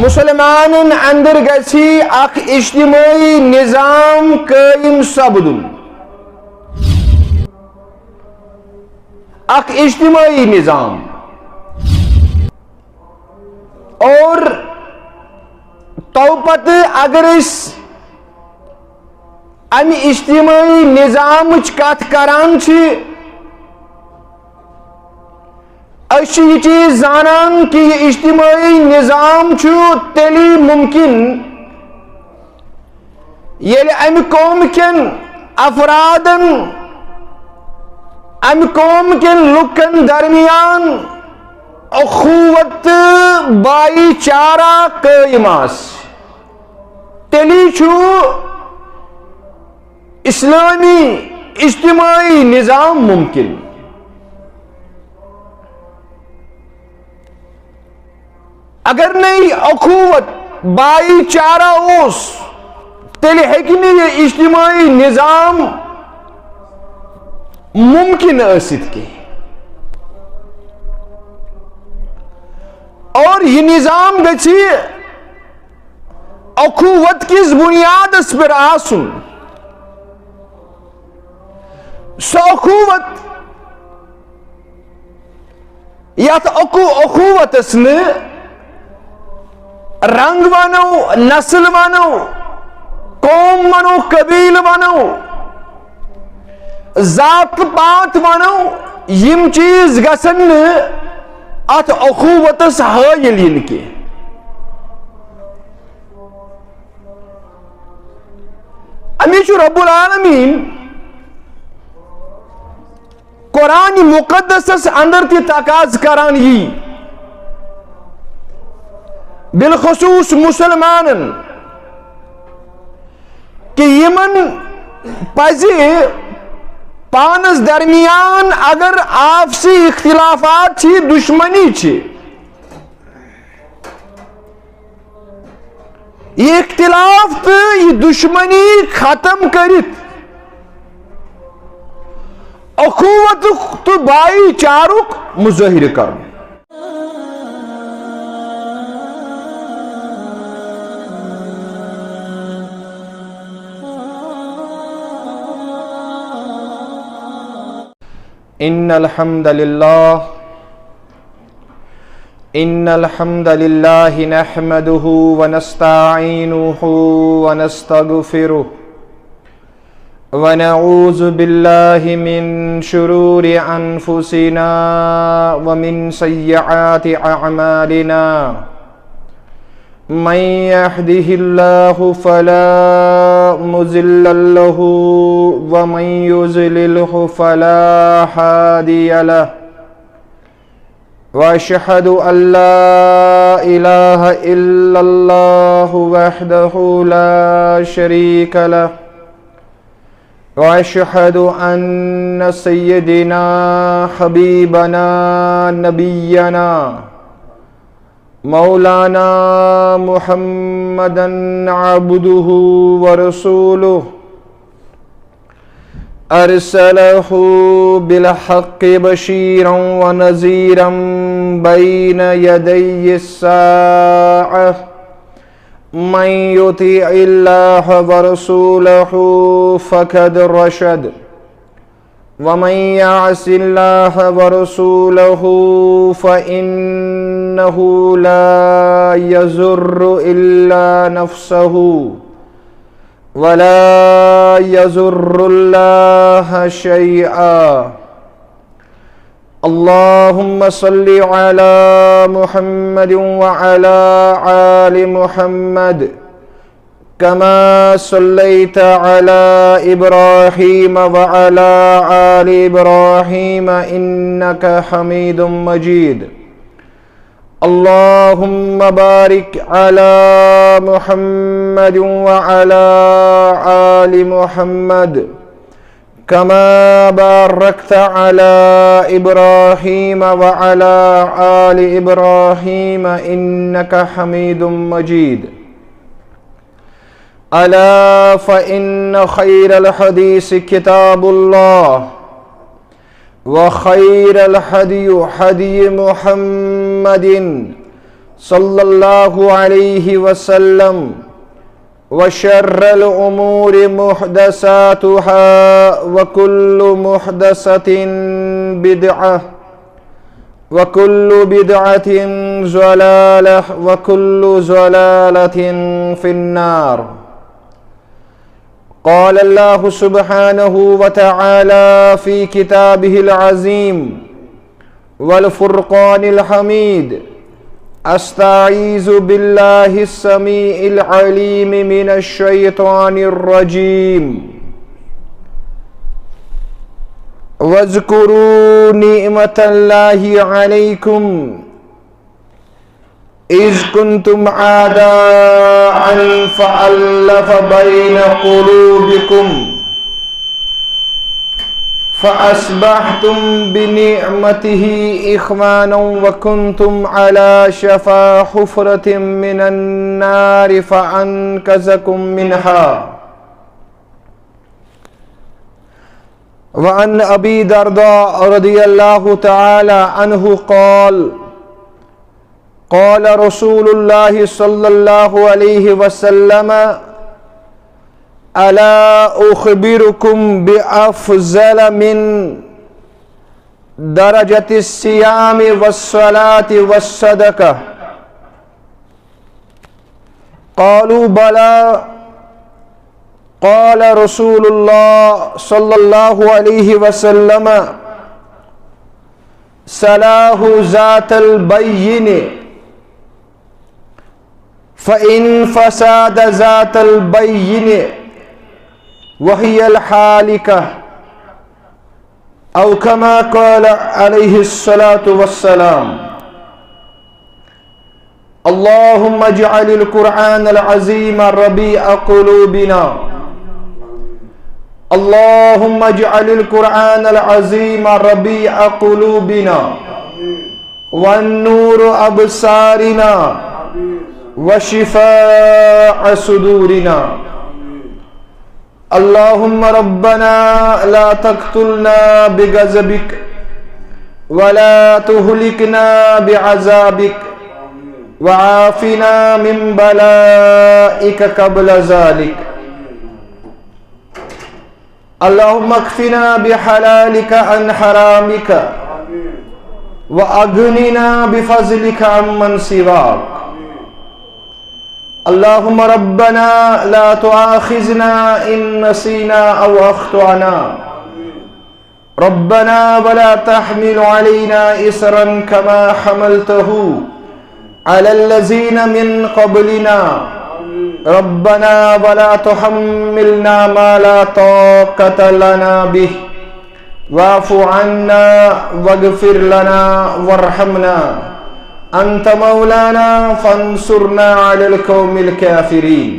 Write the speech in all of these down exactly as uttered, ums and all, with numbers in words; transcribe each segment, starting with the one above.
مسلمانن اندر گژھِ اکھ اجتماعی نظام قائم سپدُن، اکھ اجتماعی نظام۔ اور تو پتہٕ اگر أسۍ امہِ اجتماعی نظامٕچ کتھ کران چھِ، أسۍ چھِ یہِ چیٖز زانان کہِ یہِ اجتماعی نظام چھُ تیٚلی ممکن، ییٚلہِ امہِ قومہٕ کٮ۪ن افرادن، امہِ قومہٕ کٮ۪ن لُکن درمیان اخوت تہٕ بھائی چارہ قٲیِم آسہِ، تیٚلی چھُ اسلامی اجتماعی نظام ممکن۔ اگر نہٕ یہِ اخوت بھائی چارہ اوس، تیٚلہِ ہیٚکہِ نہٕ یہِ اجتماعی نظام ممکن ٲسِتھ کینٛہہ۔ اور یہِ نظام گژھِ اخوت کِس بنیادس پٮ۪ٹھ آسُن۔ سۄ اخوت یتھ اخو-، اخوتس نہٕ رنگ ونو، نسل ونو، قوم ونو، قبیلہٕ ونو، ذات پات ونو، یِم چیٖز گژھن نہٕ اتھ اخوتس حٲیل یِنۍ کینٛہہ۔ امی چھُ رب العالمین قرآن مقدسس اندر تہِ تقاض کران یی، بالخصوص مسلمانن، کہ یمن پزِ پانس درمیان اگر آپسی اختلافات چھ، دشمنی چھ، یہ اختلاف تہٕ یہ دشمنی ختم کٔرِتھ اخوتُک تہٕ بھائی چارُک مظٲہرٕ کرُن۔ إن الحمد لله إن الحمد لله نحمده ونستعينه ونستغفره، ونعوذ بالله من شرور أنفسنا ومن سيئات أعمالنا. من يهده الله فلا مضل له، ومن يضلله فلا هادي له. وأشهد أن لا إله إلا الله وحده لا شريك له، وأشهد أن سيدنا حبيبنا نبينا مولانا محمدا عبده ورسوله، أرسله بالحق بشيرا ونذيرا بين يدي الساعة. من يطع الله ورسوله فقد رشد، ومن يعص الله ورسوله فإنه لا يضر إلا نفسه ولا يضر الله شيئا. اللهم صل على محمد وعلى آل محمد كما صليت على إبراهيم وعلى آل إبراهيم إنك حميد مجيد. اللهم بارك على محمد وعلى آل محمد كما باركت على إبراهيم وعلى آل إبراهيم إنك حميد مجيد. ألا فإن خير الحديث كتاب الله، وخير الهدي هدي محمد صلى الله عليه وسلم، وشر الأمور محدثاتها، وكل محدثة بدعة، وكل بدعة ضلالة، وكل ضلالة في النار. قال الله سبحانه وتعالى في كتابه العظيم والفرقان الحميد: أستعيذ بالله السميع العليم من الشيطان الرجيم. واذكروا نعمة الله عليكم إذ كنتم أعداء فألف بين قلوبكم فأصبحتم بنعمته إخوانا وكنتم على شفا حفرة من النار فأنقذكم منها. وعن أبي الدرداء رضي الله تعالى عنه قال: قال رسول الله صلى الله عليه وسلم: ألا أخبركم بأفضل من درجة الصيام والصلاة والصدقة؟ قالوا: بلى. قال رسول الله صلى الله عليه وسلم: صلاح ذات البين، فإن فساد ذات البين وهي الحالكة، أو كما قال عليه الصلاة والسلام. اللهم اجعل القرآن العظيم ربيع قلوبنا. اللهم اجعل القرآن العظيم ربيع قلوبنا، والنور أبصارنا، وشفاء صدورنا. اللهم ربنا لا تقتلنا بغضبك ولا تهلكنا بعذابك وعافنا من بلائك قبل ذلك. اللهم اكفنا بحلالك عن حرامك وأغننا بفضلك عمن سواك. اللهم ربنا لا تؤاخذنا إن نسينا أو أخطأنا. ربنا ولا تحمل علينا إصرا كما حملته على الذين من قبلنا. ربنا ولا تحملنا ما لا طاقة لنا به. واعف عنا واغفر لنا وارحمنا. أنت مولانا فانصرنا على القوم الكافرين.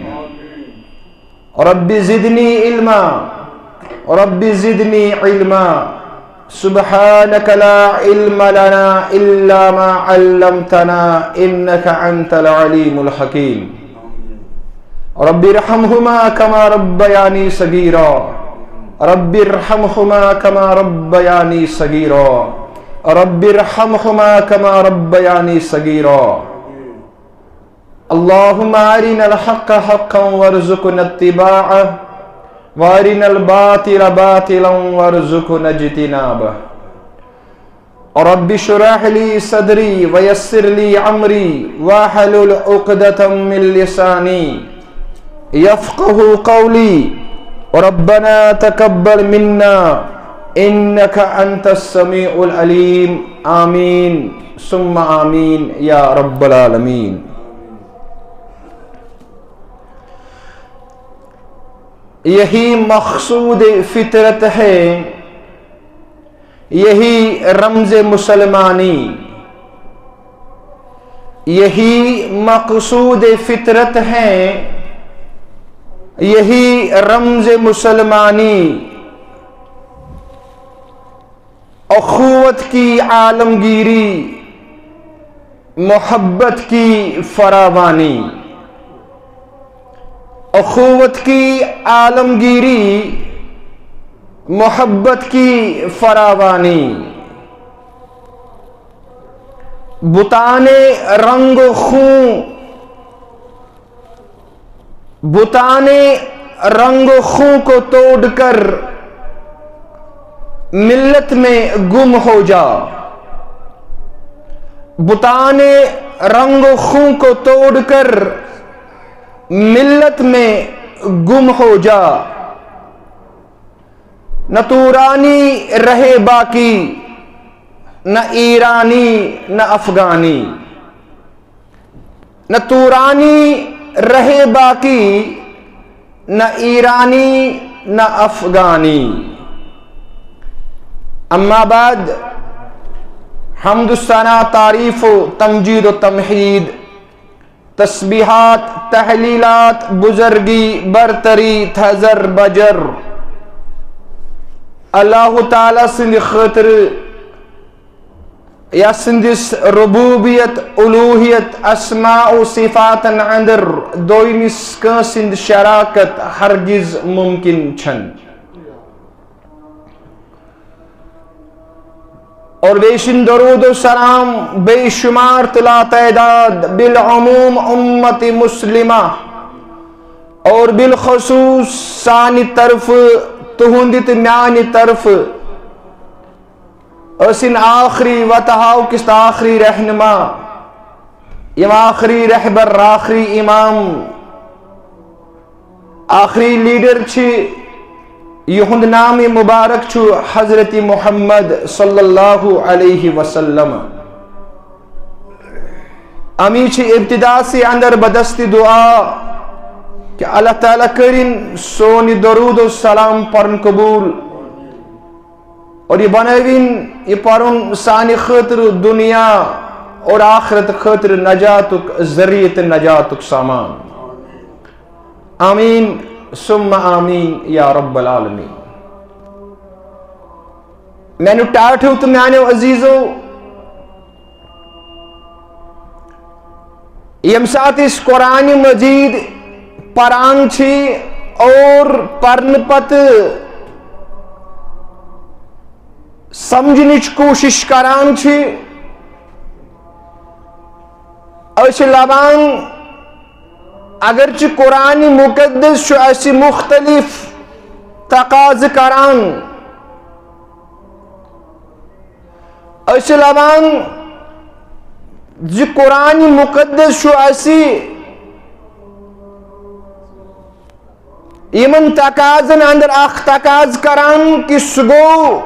رب زدني علما. رب زدني علما. سبحانك لا علم لنا إلا ما علمتنا إنك أنت العليم الحكيم. رب ارحمهما كما ربياني صغيرا. رب ارحمهما كما ربياني صغيرا. رب ارحمهما كما ربياني صغيرا. اللهم أرنا الحق حقا وارزقنا اتباعه، وأرنا الباطل باطلا وارزقنا اجتنابه. رب اشرح لي صدري ويسر لي أمري واحلل عقدة من لساني يفقه قولي. ربنا تقبل منا إنك أنت السميع العليم. آمين ثم آمين يا رب العالمين. یہی مقصود فطرت ہے، یہی رمز مسلمانی، یہی مقصود فطرت ہے، یہی رمز مسلمانی۔ اخوت کی عالمگیری، محبت کی فراوانی۔ اخوت کی عالمگیری، محبت کی فراوانی۔ بتانے رنگ خوں، بتانے رنگ خوں کو توڑ کر ملت میں گم ہو جا۔ بتانے رنگ خوں کو توڑ کر ملت میں گم ہو جا۔ نہ تورانی رہے باقی، نہ ایرانی، نہ افغانی۔ نہ تورانی رہے باقی، نہ ایرانی، نہ افغانی۔ اما بعد، حمد و ثنا، تعریف و تمجید و تمحید، تسبیحات، تحلیلات، بزرگی، برتری، تھزر بجر، اللہ تعالیٰ سٕنٛدِ خٲطرٕ، یا سٕنٛدِس ربوبیت، الوہیت، اسماء و صفاتن اندر دویمِس کٲنٛسہِ ہٕنٛد شراکت ہرگز ممکن چھنہٕ۔ اور بیٚیہِ چھُنہٕ درود و سلام بے شمار تہٕ لا تعداد، بالعموم امت مسلمہ اور بالخصوص سانہِ طرفہٕ، تُہنٛدِ تہٕ میانہِ طرفہٕ، ٲسِن آخری وتہٕ ہاوکِس تہٕ آخری رہنما، یِم آخری رہبر، آخری امام، آخری لیڈر چھِ، یِہُنٛد نام مبارک چھُ حضرت محمد صلی اللہ علیہ وسلم۔ امی چھِ ابتدا سے اندر بدست دعا کہ اللہ تعالیٰ کٔرِن سون یہِ درود و سلام پرن قبول۔ اور یہِ بنٲوِن، یہِ پرُن سانہِ خٲطرٕ دُنیا اور آخرت خٲطرٕ نجاتُک ذریعہ تہٕ نجاتُک سامان۔ آمین ثم آمین یا رب العالمین۔ میانیو ٹاٹھیو تہٕ میانیو عزیزو، ییٚمہِ ساتہٕ أسۍ قرآن مجید پران چھِ اور پرنہٕ پتہٕ سمجھنٕچ کوٗشِش کران چھِ، أسۍ چھِ لبان، اگرچہِ قرآن مقدس چھُ اَسہِ مُختٔلِف تقاضہٕ کران، أسۍ چھِ لبان زِ قرآن مقدس چھُ اَسہِ یِمن تقاضن اندر اکھ تقاضہٕ کران کہِ سُہ گوٚو،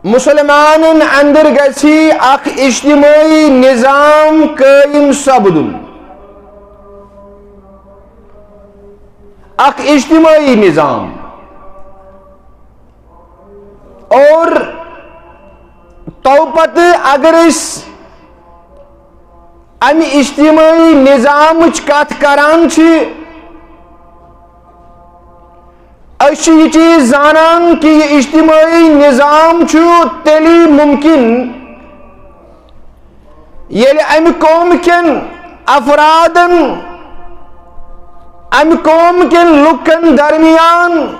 مسلمانن اندر گژھِ اکھ اجتماعی نظام قٲیِم سپدُن، اکھ اجتماعی نظام۔ اور تو پتہٕ اگر أسۍ امہِ اجتماعی نظامٕچ کتھ کران چھِ، أسۍ چھِ یہِ چیٖز زانان کہِ یہِ اجتماعی نظام چھُ تیٚلی ممکن، ییٚلہِ امہِ قومہٕ کٮ۪ن افرادن، امہِ قومہٕ کٮ۪ن لُکن درمیان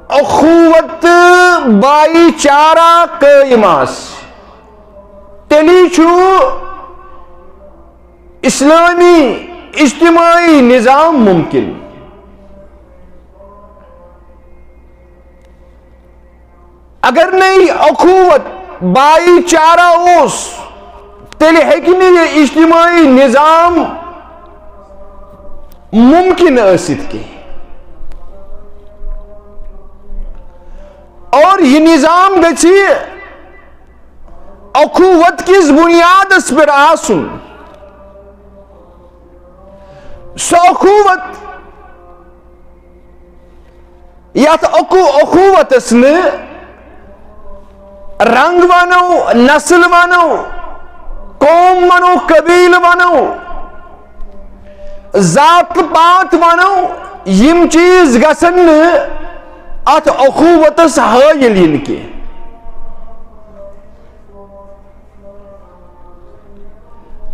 اخوت تہٕ بھائی چارہ قٲیِم آسہِ، تیٚلی چھُ اسلٲمی اجتماعی نظام ممکن۔ اگر نہٕ یہِ اخوت بھائی چارہ اوس، تیٚلہِ ہیٚکہِ نہٕ یہِ اجتماعی نظام ممکن ٲسِتھ کینٛہہ۔ اور یہِ نظام گژھِ اخوت کِس بنیادس پٮ۪ٹھ آسُن۔ سُہ اخوت یتھ اخو-، اخوتس نہٕ رنگ ونو، نسل ونو، قوم ونو، قبیلہٕ ونو، ذات پات ونو، یِم چیٖز گژھن نہٕ اتھ اخوتس حٲیل یِنۍ کینٛہہ۔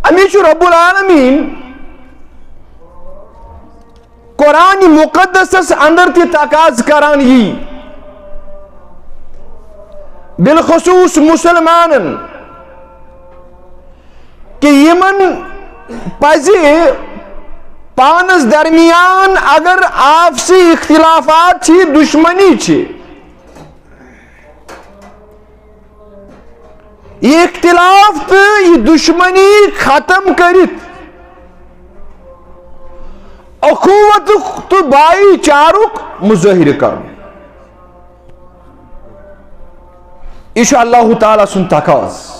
امی چھُ رب العالمین قرآن مقدسس اندر تہِ تقاضہٕ کران یی، بالخصوص مسلمانن، کہ یِمن پزِ پانس درمیان اگر آپسی اختلافات چھِ، دشمنی چھِ، یہِ اختلاف تہٕ یہِ دشمنی ختم کٔرِتھ اخوتُک تہٕ بھایی چارُک مظٲہرٕ کرُن۔ یہِ چھُ اللہ تعالیٰ سُنٛد تقاضہٕ۔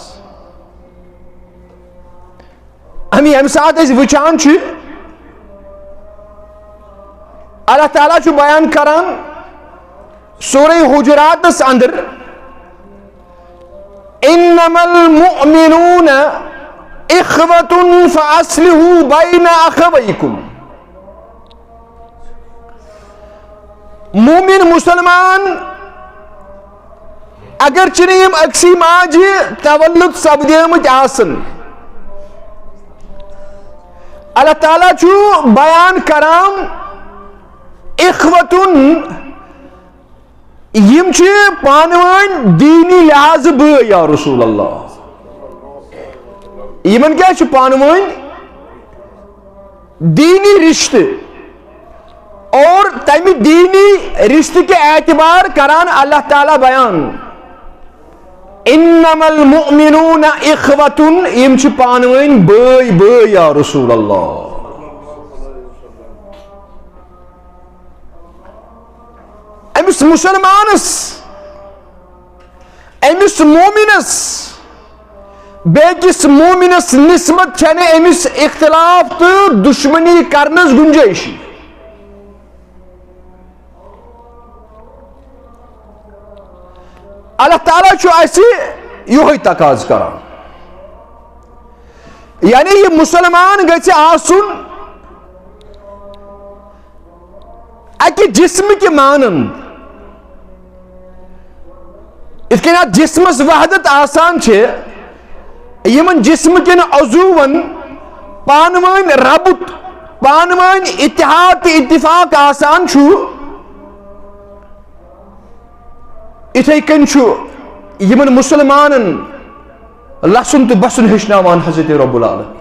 اَمی، ییٚمہِ ساتہٕ أسۍ وٕچھان چھِ، اللہ تعالیٰ چھُ بیان کران سورہ حجراتس اندر، "انما المؤمنون اخوة فاصلحوا بین اخویکم۔" مومن مسلمان اگرچہ نہٕ یِم أکسٕے ماجہِ تولد سپدیمٕتۍ آسن، اللہ تعالیٰ چھُ بیان کران، اخوتن، یِم چھِ پانہٕ ؤنۍ دیٖنی لحاظہٕ بٲے، یا رسول اللہ۔ یِمن کیٛاہ چھُ پانہٕ ؤنۍ؟ دیٖنی رشتہٕ۔ اور تمہِ دیٖنی رشتہٕ کہِ اعتبار کران اللہ تعالیٰ بیان، "انما المؤمنون اخوة"، یِم چھِ پانہٕ ؤنۍ بٲے بٲے، یا رسول اللہ۔ أمِس مسلمانس، أمِس مومنس بیٚکِس مومنس نسبت چھنہٕ أمِس اختلاف تہٕ دشمنی کرنس گنجٲیشی۔ اللہ تعالیٰ چھُ اسہِ یِہوٚے تقاضہٕ کران، یعنی یہِ مسلمان گژھِ آسُن اکہِ جسمٕکہِ مانند۔ یِتھ کٔنۍ اتھ جسمس وحدت آسان چھِ، یِمن جسمہٕ کٮ۪ن عضوون پانہٕ ؤنۍ ربط، پانہٕ ؤنۍ اتحاد تہٕ اتفاق آسان چھُ، یِتھے کٔنۍ چھُ یِمن مسلمانن لسُن تہٕ بسُن ہیٚچھناوان حضرت رب العالمین۔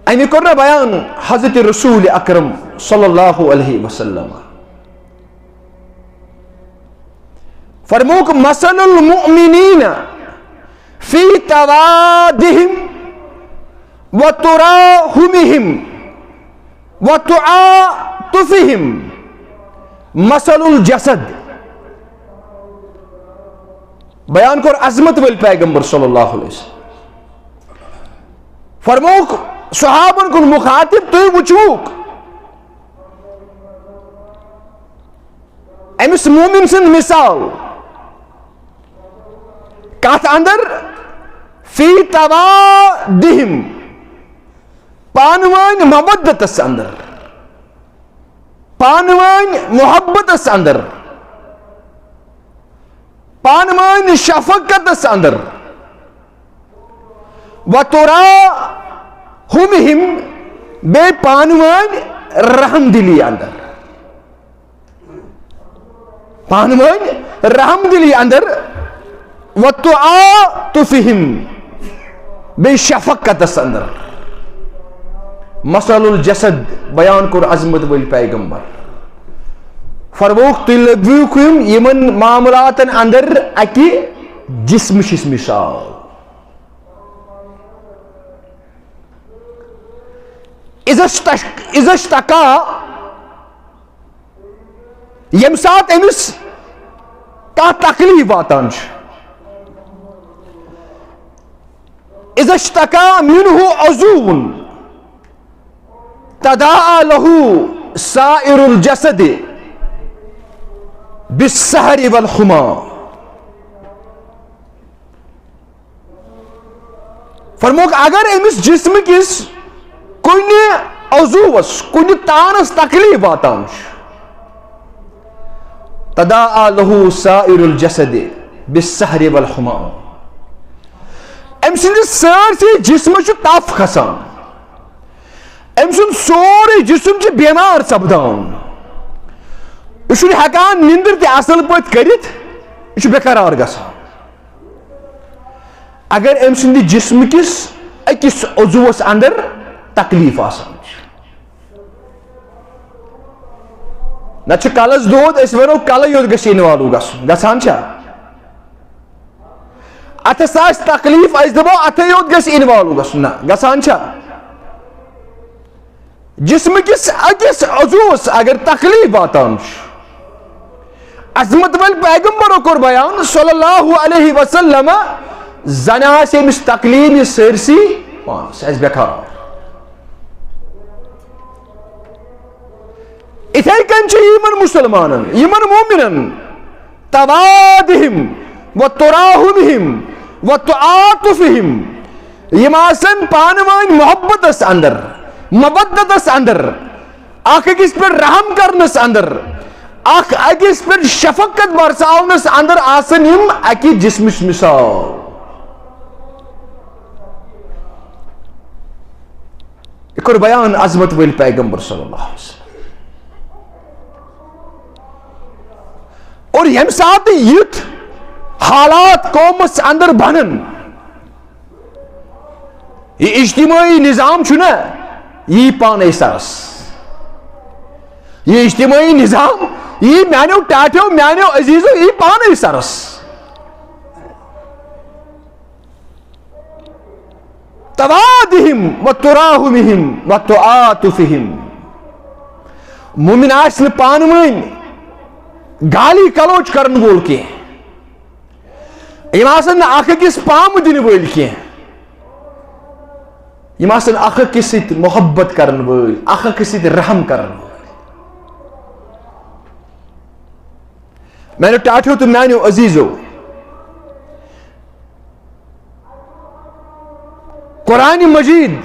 اَمہِ کوٚر نہ بیان حضرت رسول اکرم صلی اللہ علیہ وسلم۔ فرموک، "مثل المؤمنین فی توادہم و تراحمہم و تعاطفہم مثل الجسد۔" بیان کوٚر عظمت وٲلۍ پیغمبر صلی اللہ علیہ وسلم۔ فرموک صحابن کُن مخاطب، تُہۍ وٕچھوُکھ أمِس مومن سٕنٛز مثال کتھ اندر؟ فی توادہم، پانہٕ ؤنۍ مودتس اندر، پانہٕ ؤنۍ محبتس اندر، پانہٕ ؤنۍ شفقتس اندر، و تراحمہم، بیٚیہِ پانہٕ ؤنۍ رحم دلی اندر، پانہٕ ؤنۍ رحم دلی اندر، و تعاطفہم، بیٚیہِ شفقتس اندر۔ مثل الجسد، بیان کوٚر عظمت وٲلۍ پیغمبر۔ فرمووُکھ، تُہۍ لٔبِو کُم یِمن معاملاتن اندر اکہِ جسمٕچ مثال۔ اذا اشتک-، اذا اشتکا، ییٚمہِ ساتہٕ أمِس کانٛہہ تکلیف واتان چھُ، اذا اشتکا منہ عضو تداعی لہ سائر الجسد بالسہر والحمى۔ فرمووُکھ، اگر أمِس جسمہٕ کِس کُنہِ عضوس، کُنہِ تانس تکلیف واتان چھُ، تداعی لہ سائر الجسد بالسہر والحمى۔ أمۍ سٕنٛدِس سٲرسٕے جسمس چھُ تپھ کھسان، أمۍ سُنٛد سورُے جسم چھُ بیمار سپدان، یہِ چھُنہٕ ہٮ۪کان نِندٕر تہِ اصل پٲٹھۍ کٔرِتھ، یہِ چھُ بے قرار گژھان۔ اگر أمۍ سٕنٛدِ جسمہٕ کِس أکِس عضوَس اندر تکلیف آسان چھُ، نہ چھُ کلس دود، أسۍ ونو کلے یوت گژھِ involve گژھُن، گژھان چھا؟ اتھس آسہِ تکلیف، أسۍ دپو اتھے یوت گژھِ involve گژھُن، نہ، گژھان چھا؟ جسمہٕ کِس أکِس عضوَس اگر تکلیف واتان چھُ، عظمت وٲلۍ پیغمبرو کوٚر بیان صلی اللہ علیہ وسلم، زن آسہِ أمِس تکلیف، یہِ سٲرسٕے پانس آسہِ بے قرار۔ اِتھے کٔنۍ چھُ یِمن مسلمانن، یِمن مومنن، توادہم و تراحمہم و تعاطفہم، یِم آسن پانہٕ وٲنۍ محبتس اندر، مودتس اندر، اکھ أکِس پٮ۪ٹھ رحم کرنس اندر، اکھ أکِس پٮ۪ٹھ شفقت برساونس اندر آسن یِم اکہِ جسمٕچ مثال۔ یہِ کوٚر بیان عظمت وٲلۍ پیغمبر صلی اللہ علیہ وسلم۔ اور ییٚمہِ ساتہٕ یُتھ حالات قومس اندر بنن، یہِ اجتماعی نظام چھُنہ، یہِ پانے سرس۔ یہِ اجتماعی نظام، یہِ میانیو ٹاٹھیو، میانیو عزیزو، یہِ پانے سرس۔ توادہم و تراحمہم و تعاطفہم۔ مومن آسہِ نہٕ پانہٕ وٲنۍ گالی کلوچ کرن وول کینٛہہ۔ یِم آسن نہٕ اکھ أکِس پامہٕ دِنہٕ وٲلۍ کینٛہہ۔ یِم آسن اکھ أکِس سۭتۍ محبت کرن وٲلۍ، اکھ أکِس سۭتۍ رحم کرن وٲلۍ۔ میانیو ٹاٹھیو تہٕ میانیو عزیزو، قرآن مجید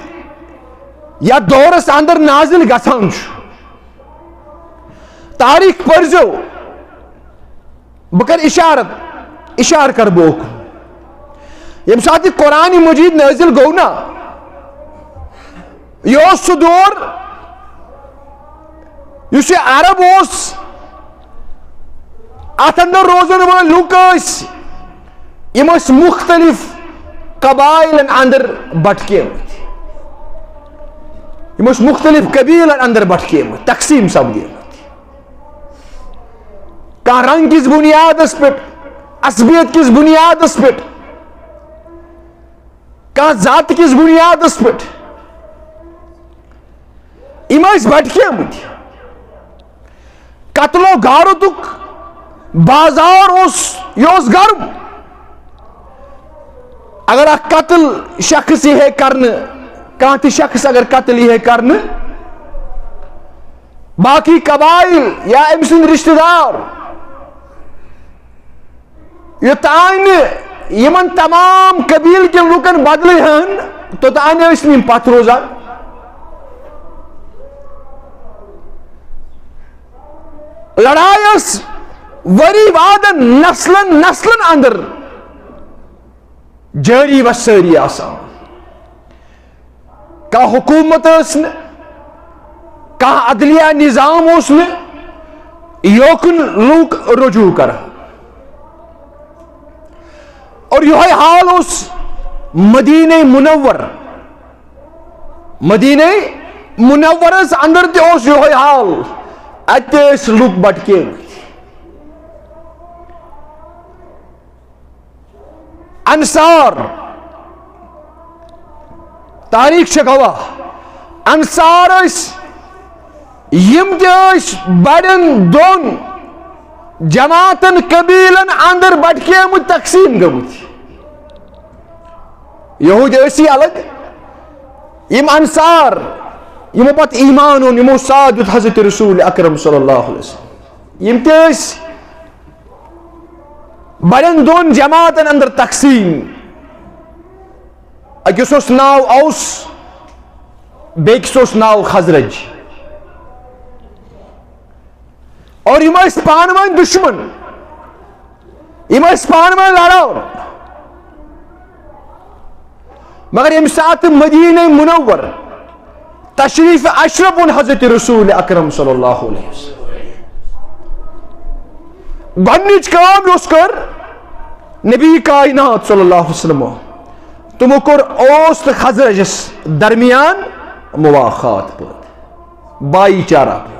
یتھ دورس اندر نازل گژھان چھُ، تاریخ پٔرزیو، بہٕ کرٕ اشارت، اشارٕ کرٕ بہٕ اوکُن۔ ییٚمہِ ساتہٕ یہِ قرآن مجید نازل گوٚو نا، یہِ اوس سُہ دور یُس یہِ عرب اوس، اتھ اندر روزن وٲلۍ لُکھ ٲسۍ، یِم ٲسۍ مختلف قبائلن اندر بٹکیمٕتۍ، یِم ٲسۍ مختلف قبیلن اندر بٹکیمٕتۍ، تقسیم سپدیمٕتۍ۔ کانٛہہ رنگ کِس بنیادس پٮ۪ٹھ، عصبیت کِس بنیادس پٮ۪ٹھ، کانٛہہ ذات کِس بنیادس پٮ۪ٹھ۔ یِم ٲسۍ بٹکیمٕتۍ۔ قتل و غارتُک بازار اوس، یہِ اوس گرم۔ اگر اکھ قتل شخص یی ہے کرنہٕ، کانٛہہ تہِ شخص اگر قتل یی ہے کرنہٕ، باقی قبائل یا أمۍ سٕنٛدۍ رشتہٕ دار، یوٚتام نہٕ یِمن تمام قبیلہٕ کٮ۪ن لوٗکن بدلے ہن، توٚتام ٲسۍ نہٕ یِم پتھ روزان۔ لڑایہِ ٲس ؤری وادن، نسلن نسلن اندر جٲری و سٲری آسان۔ کانٛہہ حکومت ٲس نہٕ، کانٛہہ عدلیہ نظام اوس نہٕ، یوکُن لوٗکھ رجوع کران۔ اور یِہوٚے حال اوس مدینہ منور، مدینہ منورس اندر تہِ اوس یِہوٚے حال۔ اتہِ تہِ ٲسۍ لوٗکھ بٹکیمٕتۍ۔ انصار، تاریخ چھےٚ گواہ، انصار ٲسۍ، یِم تہِ ٲسۍ بڑٮ۪ن دۄن جماعتن، قبیلن اندر بٹکیمٕتۍ، تقسیم گٔمٕتۍ۔ یہودۍ ٲسی الگ، یِم انصار، یِمو پتہٕ ایمان اوٚن، یِمو ساتھ دیُت حضرت رسول اکرم صلی اللہ علیہ وسلم، یِم تہِ ٲسۍ بڑٮ۪ن دۄن جماعتن اندر تقسیم۔ أکِس اوس ناو اوس، بیٚکِس اوس ناو خزرج۔ اور یِم ٲسۍ پانہٕ ؤنۍ دُشمن، یِم ٲسۍ پانہٕ ؤنۍ لڑان۔ مگر ییٚمہِ ساتہٕ مدینہ منور تشریف اشرف اوٚن حضرت رسول اکرم صلی اللہ علیہ وسلم، گۄڈنِچ کٲم یۄس کٔر نبی کائنات صلی اللہ علیہ وسلم، تِمو کوٚر اوس تہٕ خزرجس درمیان مواخات پٲدٕ، بھائی چارہ پٲدٕ۔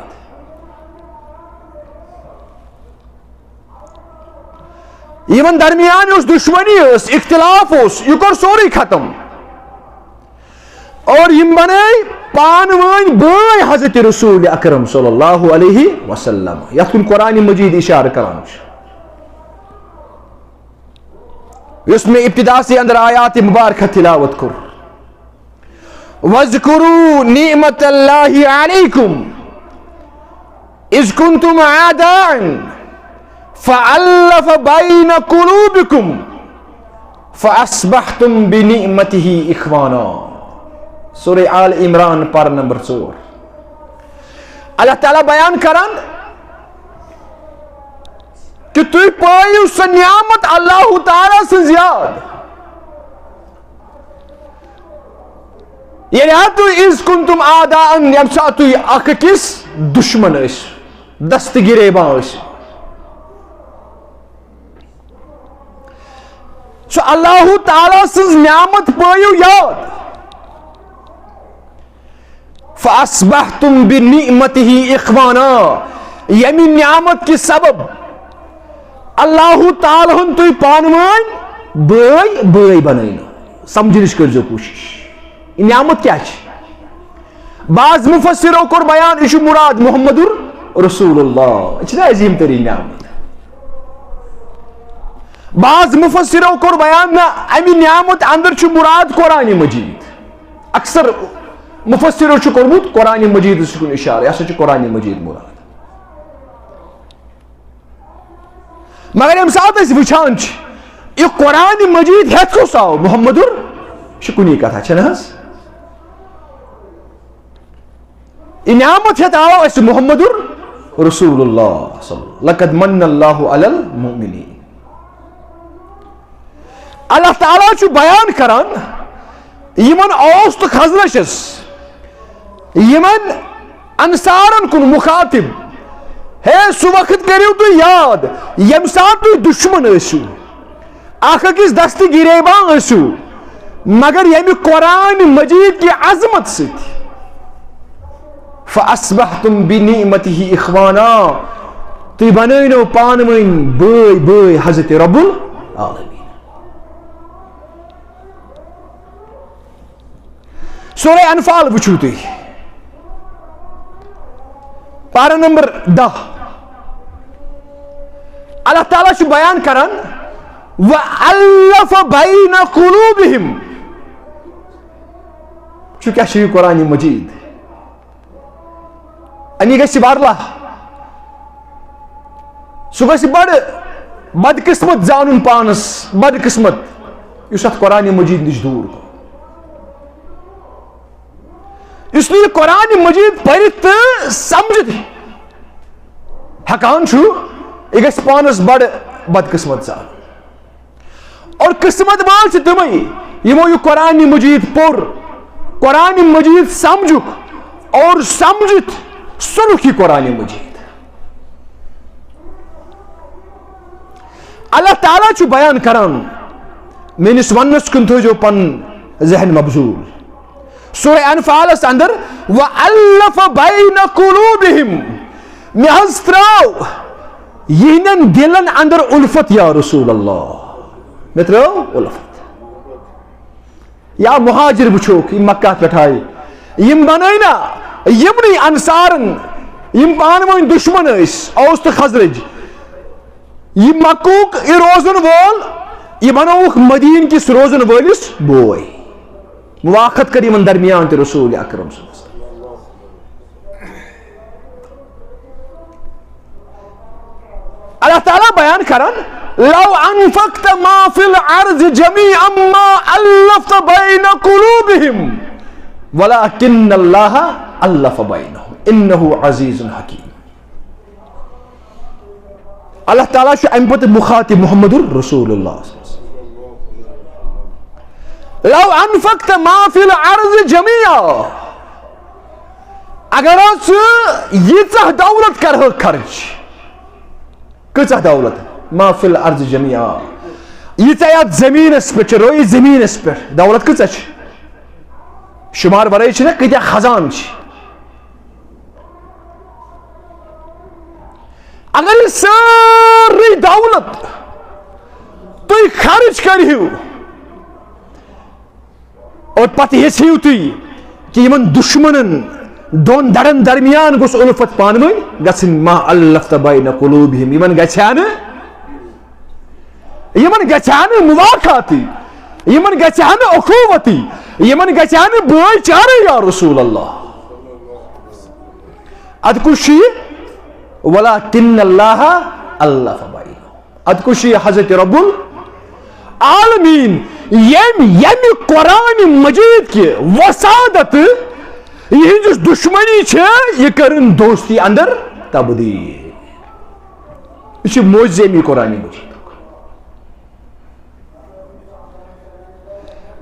یِمن درمیان یۄس دشمنی ٲس، اختلاف اوس، یہِ کوٚر سورُے ختم۔ اور یِم بنے پانہٕ ؤنۍ بٲے حضرت رسول اکرم صلی اللہ علیہ وسلم، یتھ کُن قرآن مجید اشارٕ کران چھُ، یُس مےٚ ابتداسٕے اندر آیات مبارکہ تلاوت کوٚر۔ واذکروا نعمت اللہ علیکم اذ کنتم اعداء فالف بین قلوبکم فاصبحتم بنعمته اخوانا۔ سورہ آل عمران، پارہ نمبر ژور۔ اللہ تعالیٰ بیان کران کہ تُہۍ پٲیِو سۄ نعمت اللہ تعالیٰ سٕنٛز یاد۔ ییٚلہِ ہا تُہۍ اذ کنتم اعداء، ییٚمہِ ساتہٕ تُہۍ اکھ أکِس دشمن ٲسِو، دست گریباں ٲسِو۔ سۄ اللہ تعالیٰ سٕنٛز نعمت پٲیِو یاد۔ فاصبحتم بنعمته اخوانا، ییٚمہِ نعمت کہِ سبب اللہ تعالیٰ ہن تُہۍ پانہٕ ؤنۍ بٲے بٲے بنٲینو۔ سمجھنٕچ کٔرزیو کوٗشش، یہِ نعمت کیٛاہ چھِ؟ بعض مفسرو کوٚر بیان، یہِ چھُ مراد محمد رسول اللہ۔ یہِ چھِنہ عظیٖم تریٖن نعمت؟ بعض مفسرو کوٚر بیان، نہ، امہِ نعمت اندر چھُ مراد قرآن مجید۔ اکثر مفسرو چھُ کوٚرمُت قرآن مجیدس کُن اشارٕ، یہِ ہسا چھُ قرآن مجید مراد۔ مگر ییٚمہِ ساتہٕ أسۍ وٕچھان چھِ، یہِ قرآن مجید ہٮ۪تھ کُس آو؟ محمد، یہِ چھُ کُنی کتھا، چھَنہٕ حظ؟ یہِ نعمت ہٮ۪تھ آو اَسہِ محمد رسول اللہ صلی اللہ، لقد من اللہ علی المؤمنین۔ اللہ تعالیٰ چھُ بیان کران یِمن اوس تہٕ خزرجس، یِمن انصارن کُن مخاطب، ہے، سُہ وقت کٔرِو تُہۍ یاد، ییٚمہِ ساتہٕ تُہۍ دُشمن ٲسِو، اکھ أکِس دستہٕ گریبان ٲسِو، مگر ییٚمہِ قرآن مجید کہِ عظمت سۭتۍ، فاصبحتم بنعمته اخوانا، تُہۍ بنٲینو پانہٕ ؤنۍ بٲے بٲے حضرت رب العالمین۔ سورہ انفال وٕچھِو تُہۍ، پارہ نمبر دہ۔ اللہ تعالیٰ چھُ بیان کران، وَأَلَّفَ بَيْنَ قُلُوبِهِمْ۔ چھُ کیٛاہ چھُ یہِ قرآن مجید؟ اَمی گژھِ بارلا۔ سُہ گژھِ بڑٕ بدقسمت زانُن پانس، بدقسمت، یُس اتھ قرآن مجید نِش دوٗر گوٚو۔ یُس نہٕ یہِ قرآن مجید پٔرِتھ تہٕ سمجھِتھ ہٮ۪کان چھُ، یہِ گژھِ پانس بڑٕ بدقسمت زانُن۔ اور قسمت وٲلۍ چھِ تِمے، یِمو یہِ قرآن مجید پوٚر، قرآن مجید سمجھُکھ اور سمجھِتھ سُنُکھ یہِ قرآن مجید۔ اللہ تعالیٰ چھُ بیان کران، میٲنِس وننس کُن تھٲیزیو پنُن ذہن مبذول۔ سورہ انفالس اندر، وَأَلَّفَ بَيْنَ قُلُوبِهِمْ، مےٚ حظ ترٲو یِہنٛدٮ۪ن دِلن اندر الفت یا رسول اللہ، مےٚ ترٲو الفت۔ یا مہاجر وٕچھوکھ، یِم مکہ پٮ۪ٹھ آیہِ، یِم بنٲے نا یِمنٕے انصارن، یِم پانہٕ ؤنۍ دُشمن ٲسۍ، اوس تہٕ خزرج، یہِ مکُک یہِ روزن وول، یہِ بنووُکھ مدیٖنہٕ کِس روزن وٲلِس بوے۔ مواخت کٔر یِمن درمیان تہِ رسول اکرم صلی اللہ علیہ وسلم۔ اللہ تعالیٰ بیان کران، لو انفقت ما فی الارض جمیعا ما الفت بین قلوبہم ولکن اللہ الف بینہم انہ عزیز حکیم۔ اللہ تعالیٰ چھُ اَمہِ پتہٕ مُخاطب محمد رسول اللہ۔ لو انفقت ما فی الارض جمیعا، اگر حظ ژٕ ییٖژاہ دولت کرہکھ خرچ، کۭژاہ دولت؟ ما فی الارض جمیعا، ییٖژاہ یَتھ زٔمیٖنَس پٮ۪ٹھ چھِ، رویہِ زٔمیٖنَس پٮ۪ٹھ دولت کۭژاہ چھِ؟ شُمار وَرٲے چھِنہ کۭتیٛاہ خزان چھِ۔ اگر یہِ سٲرٕے دولت تُہۍ خرٕچ کٔرِو اور پتہٕ یژھِو تُہۍ کہِ یِمن دُشمنن دۄن دَرن درمیان گوٚژھ اُلفت پانہٕ ؤنۍ گژھٕنۍ، ما الفت بین قلوبہم، یِمن گژھِ ہا نہٕ یِمن گژھِ ہا نہٕ مواقعتی، یِمن گژھِ ہا نہٕ اخوتی، یِمن گژھِ ہا نہٕ بٲے چارے، یا رسول اللہ۔ ادٕ کُس چھُ یہِ؟ ولکن اللہ الف بینہم۔ ادٕ کُس چھُ یہِ؟ حضرت رب العالمین، ییٚمۍ، ییٚمہِ قرآن مجید کہِ وسادت یِہنٛدِس دشمنی چھِ، یہِ کٔرٕن دوستی اندر تبدیل۔ یہِ چھُ معجزے اَمی قرآن مجیدُک۔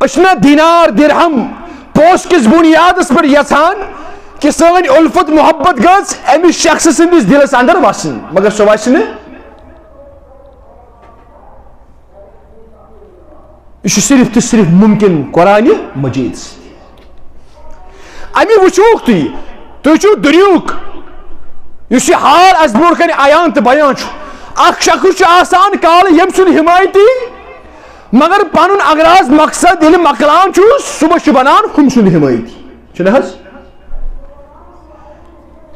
أسۍ چھِنہ دینار درہم پونٛسہٕ کِس بُنیادس پٮ۪ٹھ یژھان کہِ سٲنۍ الفت محبت گٔژھ أمِس شخص سٕنٛدِس دِلس اندر وسٕنۍ، مگر سۄ وسہِ نہٕ۔ یہِ چھُ صرف تہٕ صرف ممکن قرآن مجید سۭتۍ۔ اَمہِ وٕچھوکھ تُہۍ، تُہۍ چھِو دُنیہُک، یُس یہِ حال اَسہِ برونٛٹھ کَنہِ عیان تہٕ بیان چھُ۔ اکھ شخص چھُ آسان کالہٕ ییٚمۍ سُنٛد حمایتی، مگر پَنُن اغراض مقصد ییٚلہِ مۄکلان چھُ، صُبحس چھُ بَنان ہُم سُنٛد حمایتی۔ چھُنہٕ حظ؟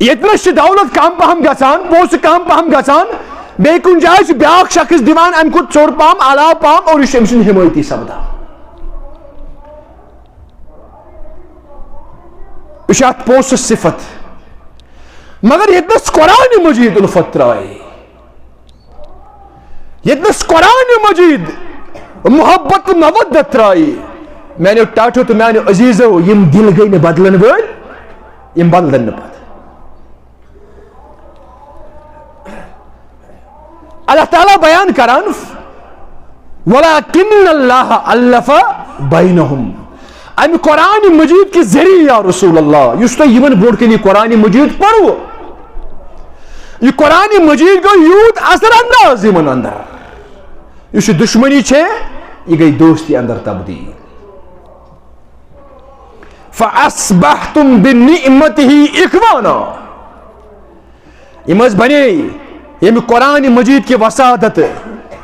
ییٚتہِ نَس چھِ دولت کم پہم گژھان، پونٛسہٕ کم پہم گژھان، بیٚیہِ کُنہِ جایہِ چھُ بیٛاکھ شخص دِوان اَمہِ کھۄتہٕ ژوٚر پہم، علاوٕ پہم، اور یہِ چھُ أمۍ سُنٛد حمایتی سپدان۔ یہِ چھُ اَتھ پونٛسہٕ صفت۔ مگر ییٚتہِ نَس قرآن مجید الفت ترٛایہِ، ییٚتہِ نَس قرآن مجید محبت تہٕ مودت ترٛایہِ، میٛانیو ٹاٹھیو تہٕ میٛانیو عزیزو، یِم دِل گٔے نہٕ بدلن وٲلۍ، یِم بدلن نہٕ پتہٕ۔ اللہ تعالیٰ بیان کران، "ولکن اللہ الف بینہم"۔ اَمہِ قرآن مجید کہِ ذٔریعہٕ، یا رسول اللہ، یُس تۄہہِ یِمن برونٛٹھ کَنہِ یہِ قرآن مجید پوٚرو، یہِ قرآن مجید گوٚو یوٗت اثر انداز یِمن اندر۔ یُس یہِ دشمنی چھے، یہِ گٔے دوستی اندر تبدیل۔ فَأَصْبَحْتُمْ بِنِعْمَتِهِ إِخْوَانًا۔ یِم حظ بنے ییٚمہِ قرآن مجید کہِ وسادت،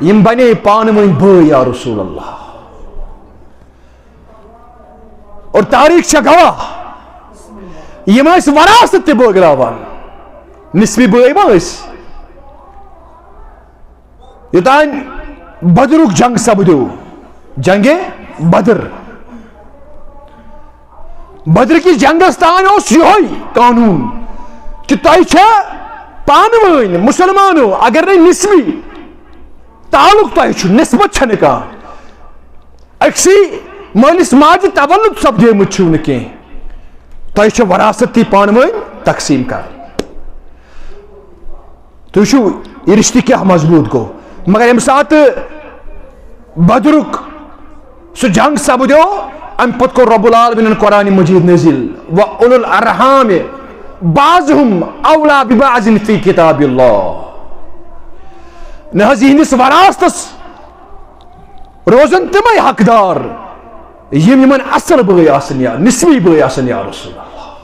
یِم بنے پانہٕ ؤنۍ بٲے، یا رسول اللہ۔ اور تاریخ چھےٚ گواہ، یِم ٲسۍ وراثت تہِ بٲگراوان۔ نسبی بٲے ما ٲسۍ؟ یوٚتام بدرُک جنگ سپدیو، جنگِ بدر۔ بدر کِس جنگس تام اوس یِہوٚے قانوٗن کہِ تۄہہِ چھےٚ پانہٕ ؤنۍ مُسلمانو، اگر نَے نسبی تعلق تۄہہِ چھُ، نسبت چھَنہٕ کانٛہہ، أکسٕے مٲلِس ماجہِ تولُد سپدیمٕتۍ چھِو نہٕ کینٛہہ، تۄہہِ چھےٚ وراثت تہِ پانہٕ ؤنۍ تقسیٖم کرٕنۍ۔ تُہۍ وٕچھِو، یہِ رِشتہٕ کیٛاہ مضبوٗط گوٚو۔ مگر ییٚمہِ ساتہٕ بدرُک سُہ جنگ سپدیو، اَمہِ پتہٕ کوٚر رب العالمینن قرآن مجید نٲزِل، "وَأُولُو الْأَرْحَامِ بَعْضُهُمْ أَوْلَىٰ بِبَعْضٍ فِي كِتَابِ اللَّهِ"۔ نہ حظ، یِہنٛدِس وراثتس روزن تِمے حقدار، یِم یِمن اصل بٲے آسن یا نسبی بٲے آسن، یا رسول اللہ۔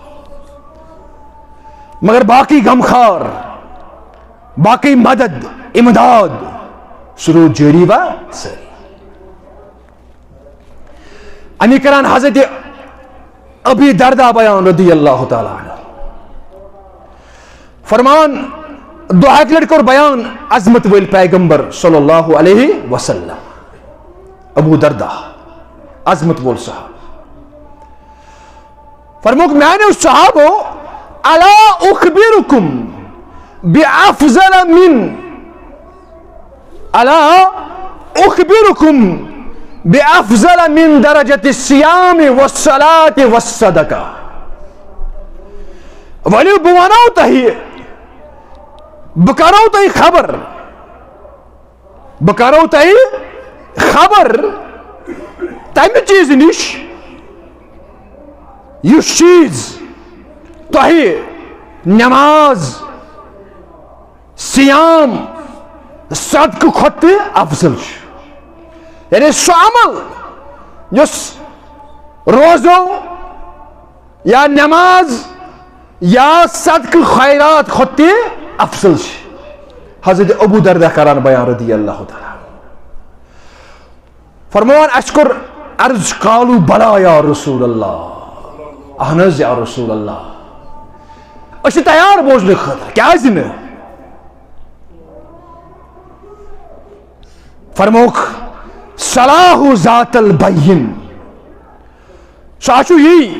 مگر باقی غمخار، باقی مدد، امداد، سُہ روٗد جٲری و سٲری۔ امی کران حضرت ابی دردہ بیان رضی اللہ تعالیٰ عنہ۔ فرمان، دۄہاکہِ لٹہِ کوٚر بیان عظمت وٲلۍ پیغمبر صلی اللہ علیہ وسلم۔ ابو دردہ، عظمت وول صحابہ۔ فرموک، میانیو صحابو، الا اخبرکم بافضل من، الا اخبرکم بافضل من درجة الصیام والصلاة والصدقہ۔ ؤلِو، بہٕ وَنو تۄہہِ، بہٕ کَرو تۄہہِ خبر، بہٕ کَرو تۄہہِ خبر تَمہِ چیٖزٕ نِش، یُس چیٖز تۄہہِ نٮ۪ماز، صیام، صدقہٕ کھۄتہٕ تہِ افضل چھُ۔ یعنی سُہ عمل یُس روزو یا نماز یا صدقہٕ خیرات کھۄتہٕ تہِ افضل چھِ۔ حضرت ابو دردہ کران بیان رضی اللہ تعالیٰ عنہ۔ فرموان، اسہِ کوٚر عرض، قالوا بلی یا رسول اللہ، اہن حظ یا رسول اللہ، أسۍ چھِ تیار بوزنہٕ خٲطرٕ، کیازِ نہٕ؟ فرمووُکھ، صلاح ذات البین، سُہ چھُ یی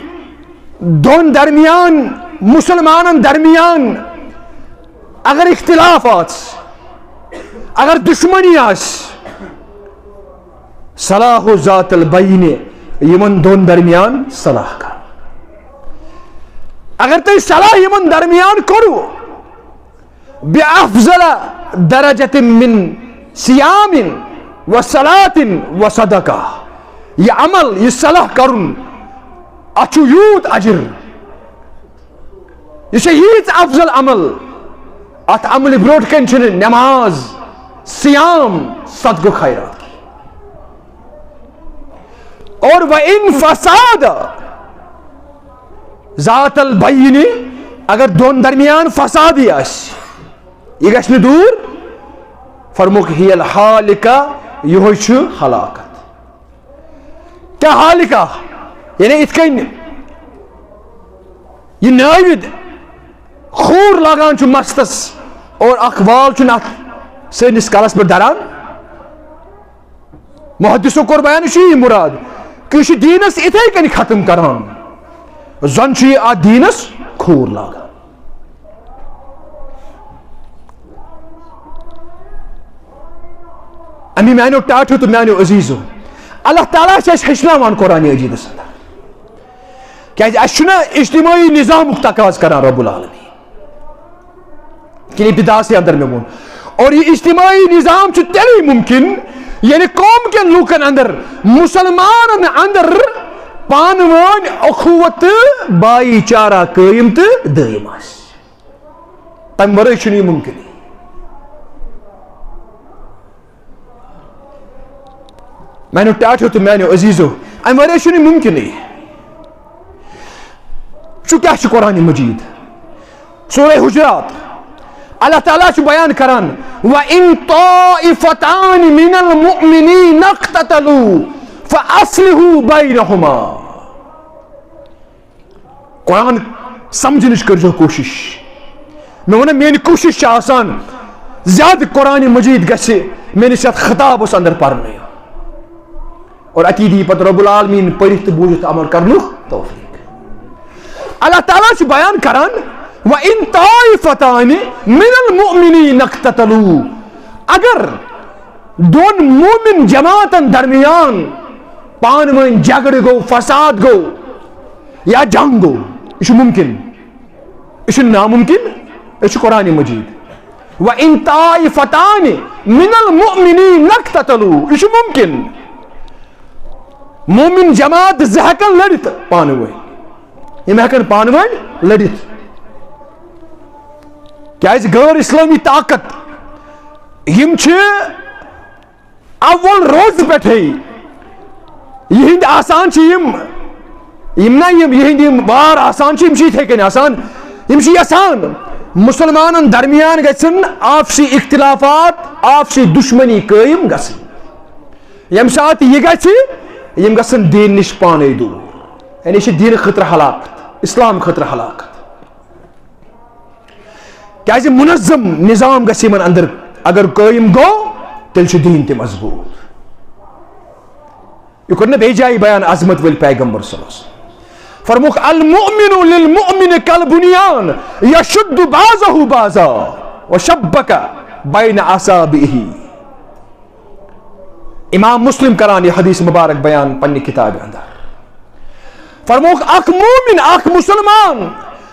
دۄن درمیان، مسلمانن درمیان اگر اختلاف آسہِ، اگر دشمنی آسہِ، صلاح ذات البین، یِمن دۄن درمیان صلاح کرُن۔ اگر تۄہہِ صلاح یِمن درمیان کوٚروٕ، بِأَفْضَلَ دَرَجَةٍ مِّن صِيَامٍ وَصَلَاةٍ وَصَدَقَةٍ۔ یہِ عمل، یہِ صلاح کرُن، اتھ چھُ یوٗت اجر، یہِ چھےٚ ییٖژ افضل عمل۔ اتھ عملہِ برونٛٹھ کنہِ چھُنہٕ نماز، صیام، صدقہٕ خیرات۔ اور وَإِنْ فَسَادَ ذات البین، اگر دۄن درمیان فسادی آسہِ، یہِ گژھِ نہٕ دوٗر، فرمووُکھ، ہی الحالکہ، یِہوٚے چھُ ہلاکت۔ کیٛاہ ہالکہ؟ یعنی یِتھ کٔنۍ یہِ نٲوِد خوٗر لاگان چھُ مستس اور اکھ وال چھُنہٕ اتھ سٲنِس کلس پٮ۪ٹھ دران۔ محدثو کوٚر بیان، یہِ چھُ یی مراد کہِ یہِ چھُ دیٖنس یِتھے کٔنۍ ختم کران، زن چھُ یہِ اتھ دیٖنس کھوٗر لاگان۔ امی میانیو ٹاٹھیو تہٕ میانیو عزیزو، اللہ تعالیٰ چھُ اَسہِ ہیٚچھناوان قرآن عزیزس اندر، کیازِ اَسہِ چھُنہ اجتماعی نظامُک تقاضہٕ کران رب العالمین۔ کِنہٕ ابتداءسٕے اندر مےٚ ووٚن۔ اور یہِ اجتماعی نظام چھُ تیٚلے ممکن، ییٚلہِ قوم کٮ۪ن لوٗکن اندر، مسلمانن اندر پانہٕ وٲنۍ اخوت تہٕ بھایی چارہ قٲیِم تہٕ دٲیِم آسہِ۔ تَمہِ ورٲے چھُنہٕ یہِ ممکنٕے۔ میانیو ٹاٹھیو تہٕ میانیو عزیزو، امہِ ورٲے چھُنہٕ ممکنٕے۔ سُہ کیٛاہ چھُ قرآن مجید؟ سورہ حجرات، اللہ تعالیٰ چھُ بیان کران، وَإِن طَائِفَتَانِ مِنَ الْمُؤْمِنِينَ اقْتَتَلُوا فَأَصْلِحُوا بَيْنَهُمَا۔ قرآن سمجھنٕچ کٔرزیو کوٗشش۔ مےٚ ووٚن، میٲنۍ کوٗشش چھِ آسان زیادٕ قرآن مجید گژھِ میٲنِس یتھ خطابس اندر پرنہٕ یُن۔ اور اتی دی پتہٕ رب العالمین پٔرِتھ تہٕ بوٗزِتھ عمل کرنُک توفیق۔ اللہ تعالیٰ چھُ بیان کران، وَإِن طَائِفَتَانِ مِنَ الْمُؤْمِنِينَ اقْتَتَلُوا، اگر دۄن مومن جماعتن درمیان پانہٕ وٲنۍ جھگڑٕ گوٚو، فساد گوٚو یا جنگ گوٚو، یہِ چھُ ممکن، یہِ چھُنہٕ ناممکن، یہِ چھُ قرآن مجید۔ وَإِن طَائِفَتَانِ مِنَ الْمُؤْمِنِينَ اقْتَتَلُوا، یہِ چھُ ممکن۔ مومن جماعت زٕ ہٮ۪کن لٔڑِتھ پانہٕ وٲنۍ، یِم ہٮ۪کن پانہٕ وٲنۍ لٔڑِتھ۔ کیازِ غٲر اسلٲمی طاقت یِم چھِ اول روز پٮ۪ٹھے یِہنٛدۍ آسان چھِ یِم، یِم نہ یِم یِہنٛدۍ یِم وار آسان چھِ، یِم چھِ یِتھے کٔنۍ آسان، یِم چھِ یژھان مسلمانن درمیان گژھن آپسی اختلافات، آپسی دشمنی قٲیِم گژھٕنۍ۔ ییٚمہِ ساتہٕ یہِ گژھِ، یِم گژھن دیٖن نِش پانے دوٗر۔ یعنی یہِ چھِ دیٖنہٕ خٲطرٕ ہلاکت، اسلام خٲطرٕ ہلاکت۔ کیازِ منظم نظام گژھِ یِمن اندر اگر قٲیِم گوٚو، تیٚلہِ چھُ دیٖن تہِ مضبوٗط۔ یہِ کوٚر نہٕ بیٚیہِ جایہِ بیان عظمت وٲلۍ پیغمبر صلی اللہ علیہ وسلم۔ فرمووُکھ، المؤمن للمؤمن کالبنیان یشد بعضہ بعضا وشبک بین اصابعہ۔ امام مسلم کران یہِ حدیث مبارک بیان پننہِ کتابہِ اندر۔ فرمووُکھ، اکھ مومن، اکھ مسلمان،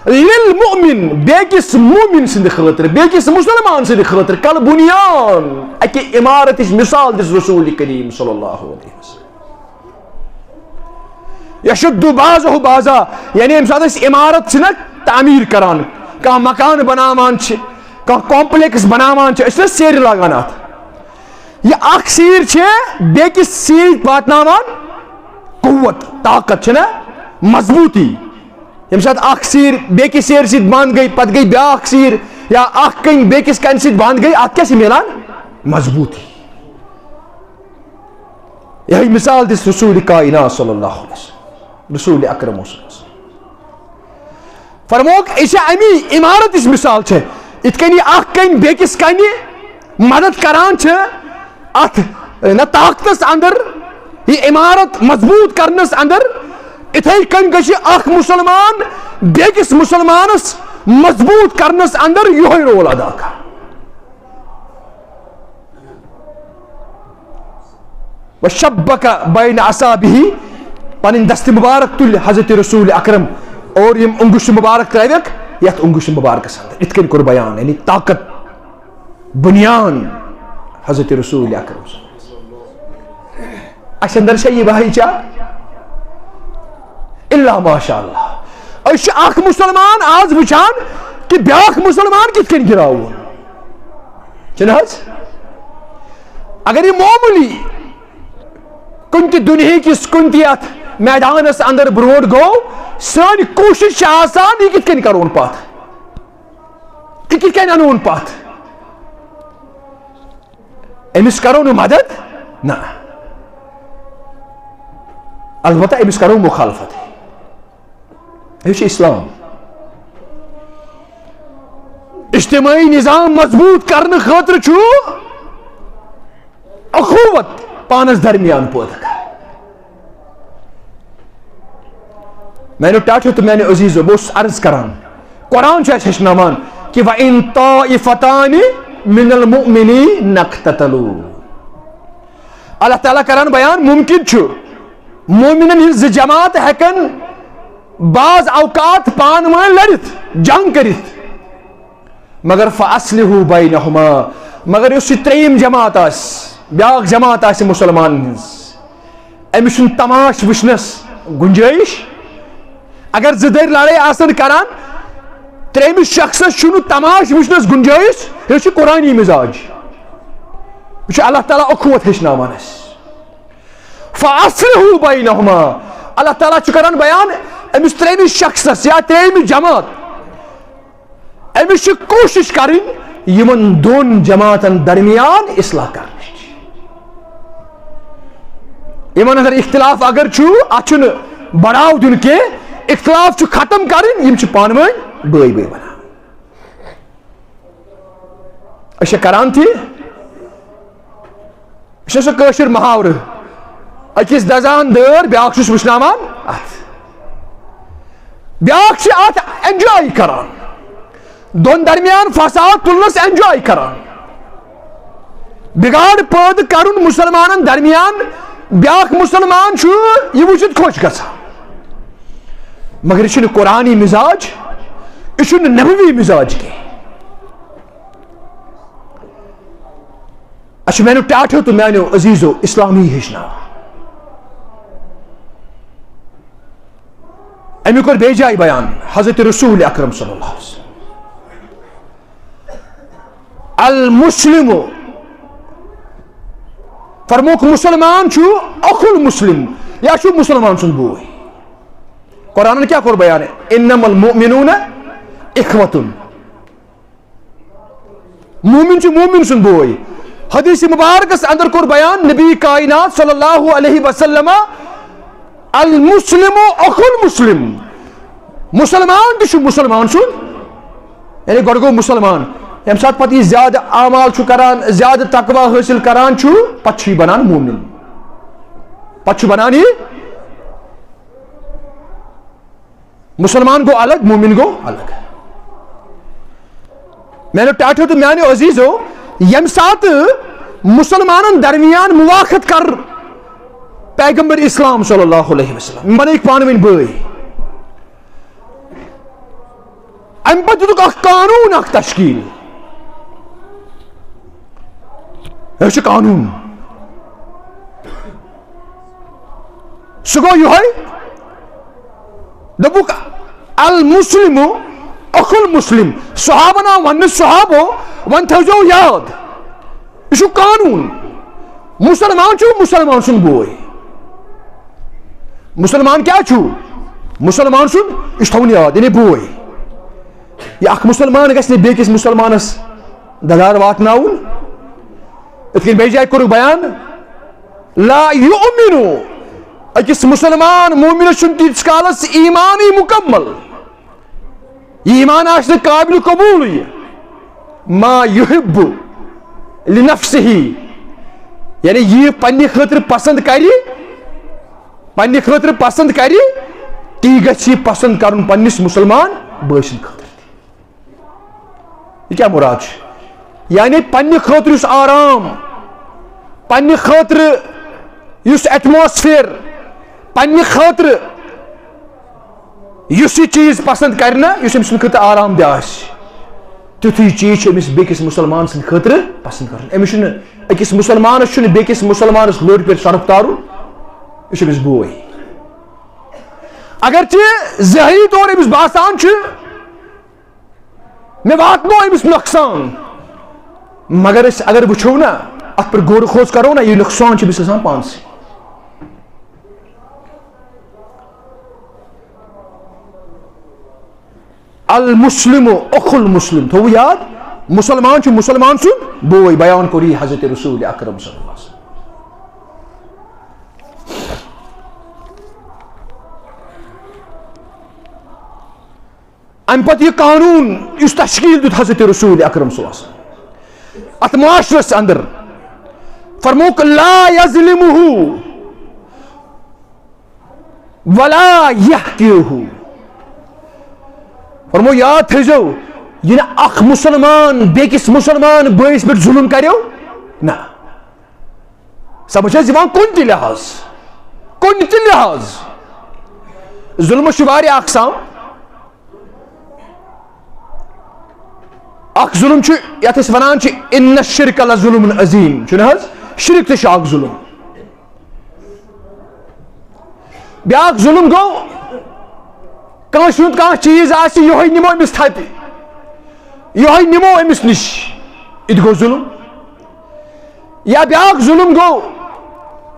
للمؤمن، بیٚکِس مومن سٕنٛدِ خٲطرٕ، بیٚکِس مسلمان سٕنٛدِ خٲطرٕ، کالبنیان، اکہِ عمارتٕچ مثال دِژ رسول کریم صلی اللہ علیہ وسلم۔ یشد بعضہ بعضا، یعنی ییٚمہِ ساتہٕ أسۍ عمارت چھِنہ تعمیٖر کران، کانٛہہ مکان بناوان چھِ، کانٛہہ کمپلیکس بناوان چھِ، أسۍ چھِنہ سیرِ لاگان اتھ۔ یہِ اکھ سیٖر چھِ بیٚکِس سیٖرِ واتناوان قوت، طاقت چھِ نہ، مضبوٗطی۔ ییٚمہِ ساتہٕ اکھ سیٖر بیٚکِس سیٖرِ سۭتۍ بنٛد گٔے، پتہٕ گٔے بیٛاکھ سیٖر، یا اکھ کٔنۍ بیٚکِس کنہِ سۭتۍ بنٛد گٔے، اتھ کیٛاہ چھِ میلان؟ مضبوٗطی۔ یِہوٚے مثال دِژ رسول کائنات صلی اللہ علیہ وسلم، رسول اکرم صلی اللہ علیہ وسلم۔ فرمووُکھ، یہِ چھِ اَمی عمارتٕچ مثال چھِ۔ یِتھ کٔنۍ یہِ اکھ کَنۍ بیٚکِس کَنہِ مدد کران چھِ، اَتھ نہ طاقتَس اندر، یہِ عمارت مضبوٗط کرنَس اندر، یِتھَے کٔنۍ گژھِ اکھ مُسلمان بیٚکِس مُسلمانَس مضبوٗط کرنَس اندر یِہوٚے رول ادا کرُن۔ وشبک بین اصابعہ، پنٕنۍ دست مبارک تُلۍ حضرت رسول اکرم اور یِم انگشت مبارک ترٲوکھ یتھ انگشت مبارکس اندر، یِتھ کٔنۍ کوٚر بیان، یعنی طاقت، بنیان حضرت رسول اکرم۔ اسہِ اندر چھا یہِ بھائی چارہ؟ الا ماشاء اللہ۔ أسۍ چھِ اکھ مسلمان آز وٕچھان کہِ بیٛاکھ مسلمان کِتھ کٔنۍ گِراوون۔ چھُنہٕ حظ؟ اگر یہِ معموٗلی کُنہِ تہِ دُنہِکِس کُنہِ تہِ یَتھ میدانَس اندر برونٛٹھ گوٚو، سٲنۍ کوٗشِش چھِ آسان، یہِ کِتھ کٔنۍ کَرون پَتھ؟ یہِ کِتھ کٔنۍ اَنون پَتھ؟ أمِس کَرو نہٕ مدد، نہ، البتہ أمِس کَرو مُخالفت۔ یہِ چھُ اسلام۔ اجتماعی نظام مضبوٗط کرنہٕ خٲطرٕ چھُ اخوت پانس درمیان پٲدٕ کران۔ میانیو ٹاٹھیو تہٕ میانیو عزیزو، بہٕ اوسُس عرض کران، قرآن چھُ اَسہِ ہیٚچھناوان کہِ وَإِن طَائِفَتَانِ مِنَ الْمُؤْمِنِينَ اقْتَتَلُوا۔ اللہ تعالیٰ کران بیان، ممکن چھُ مومنن ہٕنٛز زٕ جماعت ہیٚکن بعض اوقات پانہٕ وٲنۍ لٔڑِتھ، جنگ کٔرِتھ، مگر فَأَصْلِحُوا بَيْنَهُمَا، مگر یُس یہِ ترٛیٚیِم جماعت آسہِ، بیٛاکھ جماعت آسہِ مُسلمانن ہٕنٛز، أمِس چھُنہٕ تماش وٕچھنَس گُنجٲیِش۔ اگر زٕ دٔرۍ لڑٲے آسن کران، ترٛیٚیمِس شخصس چھُنہٕ تماش وٕچھنَس گُنجٲیِش۔ یہِ چھُ قرآنی مزاج، یہِ چھُ اللہ تعالیٰ اخوت ہیٚچھناوان اَسہِ۔ فَأَصْلِحُوا بَيْنَهُمَا۔ اللہ تعالیٰ چھُ کران بیان، أمِس ترٛیٚیمِس شخصس یا ترٛیٚیمِس جماعت، أمِس چھِ کوٗشِش کرٕنۍ یِمن دۄن جماعتن درمیان اصلاح کرنٕچ۔ یِمن اندر اختلاف اگر چھُ، اتھ چھُنہٕ بڑاو دیُن کینٛہہ، اختلاف چھُ ختم کرٕنۍ، یِم چھِ پانہٕ وٲنۍ بٲے بٲے بنان۔ أسۍ چھِ کران تہِ، یہِ چھُ سُہ کٲشُر محاورٕ، أکِس دَزان دٲر، بیٛاکھ چھُس وٕشناوان اَتھ۔ بیٛاکھ چھِ اَتھ enjoy کران، دۄن درمیان فساد تُلنَس enjoy کران۔ بِگاڑ پٲدٕ کرُن مُسلمانَن درمیان، بیٛاکھ مُسلمان چھُ یہِ وٕچھِتھ خۄش گژھان۔ مگر یہِ چھُنہٕ قرآنی مزاج، یہِ چھُنہٕ نبوی مزاج کینٛہہ۔ اَسہِ چھُ میانیو ٹاٹھیو تہٕ میانیو عزیزو اسلامی ہیٚچھناوان۔ أمۍ کوٚر بیٚیہِ جایہِ بیان، حضرت رسول اکرم صلی اللہ علیہ وسلم، المسلم، فرمووُکھ، مُسلمان چھُ اخو المسلم، یا چھُ مُسلمان سُنٛد بوے۔ قرآنن کیٛاہ کوٚر بیان؟ انما المؤمنون اخوة۔ مومن چھُ مومن سُنٛد بوے۔ حدیث مبارکس اندر کوٚر بیان نبی کائنات صلی اللہ علیہ وسلم، المسلم اخو المسلم، مسلمان تہِ چھُ مسلمان سُنٛد، یعنی گۄڈٕ گوٚو مسلمان، ییٚمہِ ساتہٕ پتہٕ یہِ زیادٕ اعمال چھُ کران، زیادٕ تقوی حٲصِل کران چھُ، پتہٕ چھُ یہِ بنان مومن، پتہٕ چھُ بنان یہِ مسلمان گوٚو الگ، مومن گوٚو الگ۔ میانیو ٹاٹھیو تہٕ میانیو عزیزو، ییٚمہِ ساتہٕ مسلمانن درمیان مواخت کر پیغمبر اسلام صلی اللہ علیہ وسلم، یِم بنٲوِکھ پانہٕ ؤنۍ بٲے۔ امہِ پتہٕ دِتُکھ اکھ قانوٗن اکھ تشکیل۔ یہِ چھُ قانوٗن۔ سُہ گوٚو یِہوٚے، دوٚپُکھ، "المسلم اخو المسلم"۔ صحابن آو وننہٕ، صحابو، وۄنۍ تھٲوزیو یاد، یہِ چھُ قانوٗن۔ مسلمان چھُ مسلمان سُنٛد بوے۔ مسلمان کیٛاہ چھُ؟ مسلمان سُنٛد، یہِ چھُ تھاوُن یاد، یعنی بوے۔ یہِ اکھ مسلمان گژھِ نہٕ بیٚکِس مسلمانس دگار واتناوُن۔ یِتھ کٔنۍ بیٚیہِ جایہِ کوٚرُکھ بیان، لا یؤمن، أکِس مسلمان مومنس چھُنہٕ تیٖتِس کالس ایمانٕے مکمل، یہِ ایمان آسہِ نہٕ قابل قبولٕے، ما یحب لنفسہ، یعنی یہِ پننہِ خٲطرٕ پسند کرِ، پننہِ خٲطرٕ پسند کرِ، تی گژھِ یہِ پسند کرُن پننِس مسلمان بٲے سٕنٛدِ خٲطرٕ تہِ۔ یہِ کیٛاہ مُراد چھُ؟ یعنی پننہِ خٲطرٕ یُس آرام، پننہِ خٲطرٕ یُس ایٹماسفیر، پننہِ خٲطرٕ یُس یہِ چیٖز پسند کرِ نا، یُس أمۍ سٕنٛدِ خٲطرٕ آرام دہ آسہِ، تیُتھُے چیٖز چھُ أمِس بیٚکِس مُسلمان سٕنٛدِ خٲطرٕ پسند کرُن۔ أمِس چھُنہٕ، أکِس مُسلمانس چھُنہٕ بیٚکِس مُسلمانس لوٚر پٮ۪ٹھ سرُپھ تارُن، یہِ چھُ أمِس بوے۔ اگرچہِ ظٲہری طور أمِس باسان چھُ، مےٚ واتنو أمِس نۄقصان۔ مگر أسۍ اگر وٕچھو نا، اتھ پٮ۪ٹھ غور و خوض کرو نا، یہِ نۄقصان چھُ أمِس آسان پانسٕے۔ المسلم اخو المسلم، تھوو یاد، مسلمان چھُ مسلمان سُنٛد بوے۔ بیان کوٚر یہِ حضرت رسول اکرم صلی اللہ علیہ وسلم۔ امہِ پتہٕ یہِ قانوٗن یُس تشکیل دیُت حضرت رسول اکرم صلی اللہ علیہ وسلم اتھ معاشرس اندر، فرموک، لا یظلمہ ولا یحقرہ۔ فرمو، یاد تھٲیزیو، یہِ نہٕ اکھ مسلمان بیٚکِس مسلمان بٲیِس پٮ۪ٹھ ظلم کریو نہ۔ سمجھ چھا یِوان؟ کُنہِ تہِ لحاظ، کُنہِ تہِ لحاظ۔ ظلمس چھِ واریاہ اقسام۔ اکھ ظلم چھُ یتھ أسۍ ونان چھِ، ان الشرک لظلم عظیم، چھُنہٕ حظ؟ شرک تہِ چھُ اکھ ظلم۔ بیاکھ ظلم گوٚو، کٲنٛسہِ ہُنٛد کانٛہہ چیٖز آسہِ، یِہوٚے نِمو أمِس تھپہِ، یِہوٚے نِمو أمِس نِش، یہِ تہِ گوٚو ظلم۔ یا بیاکھ ظلم گوٚو،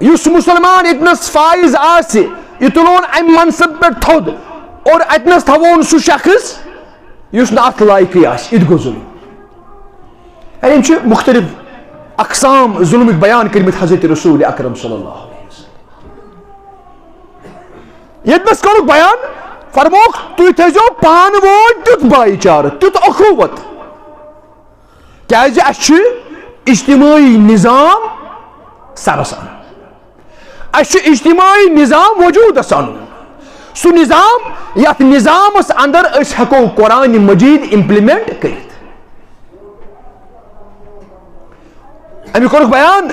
یُس مسلمان ییٚتنس فائز آسہِ، یہِ تُلون امہِ منصب پٮ۪ٹھ تھوٚد اور اتنس تھاوون سُہ شخص یُس نہٕ اتھ لایقٕے آسہِ، یہِ تہِ گوٚو ظلم۔ یعنی یِم چھِ مختلف اقسام ظلمٕکۍ بیان کٔرمٕتۍ حضرت رسول اکرم صلی اللہ علیہ وسلم۔ ییٚتنس کوٚرُکھ بیان، فرمووُکھ، تُہۍ تھٲیزیو پانہٕ وٲنۍ تیُتھ بھایی چارٕ، تیُتھ اخوت۔ کیازِ؟ اسہِ چھُ اجتماعی نظام سرس انُن، اسہِ چھُ اجتماعی نظام وجودس انُن، سُہ نظام یتھ نظامس اندر أسۍ ہٮ۪کو قرآن مجید امپلیمنٹ کٔرِتھ۔ امیُک کوٚرُکھ بیان،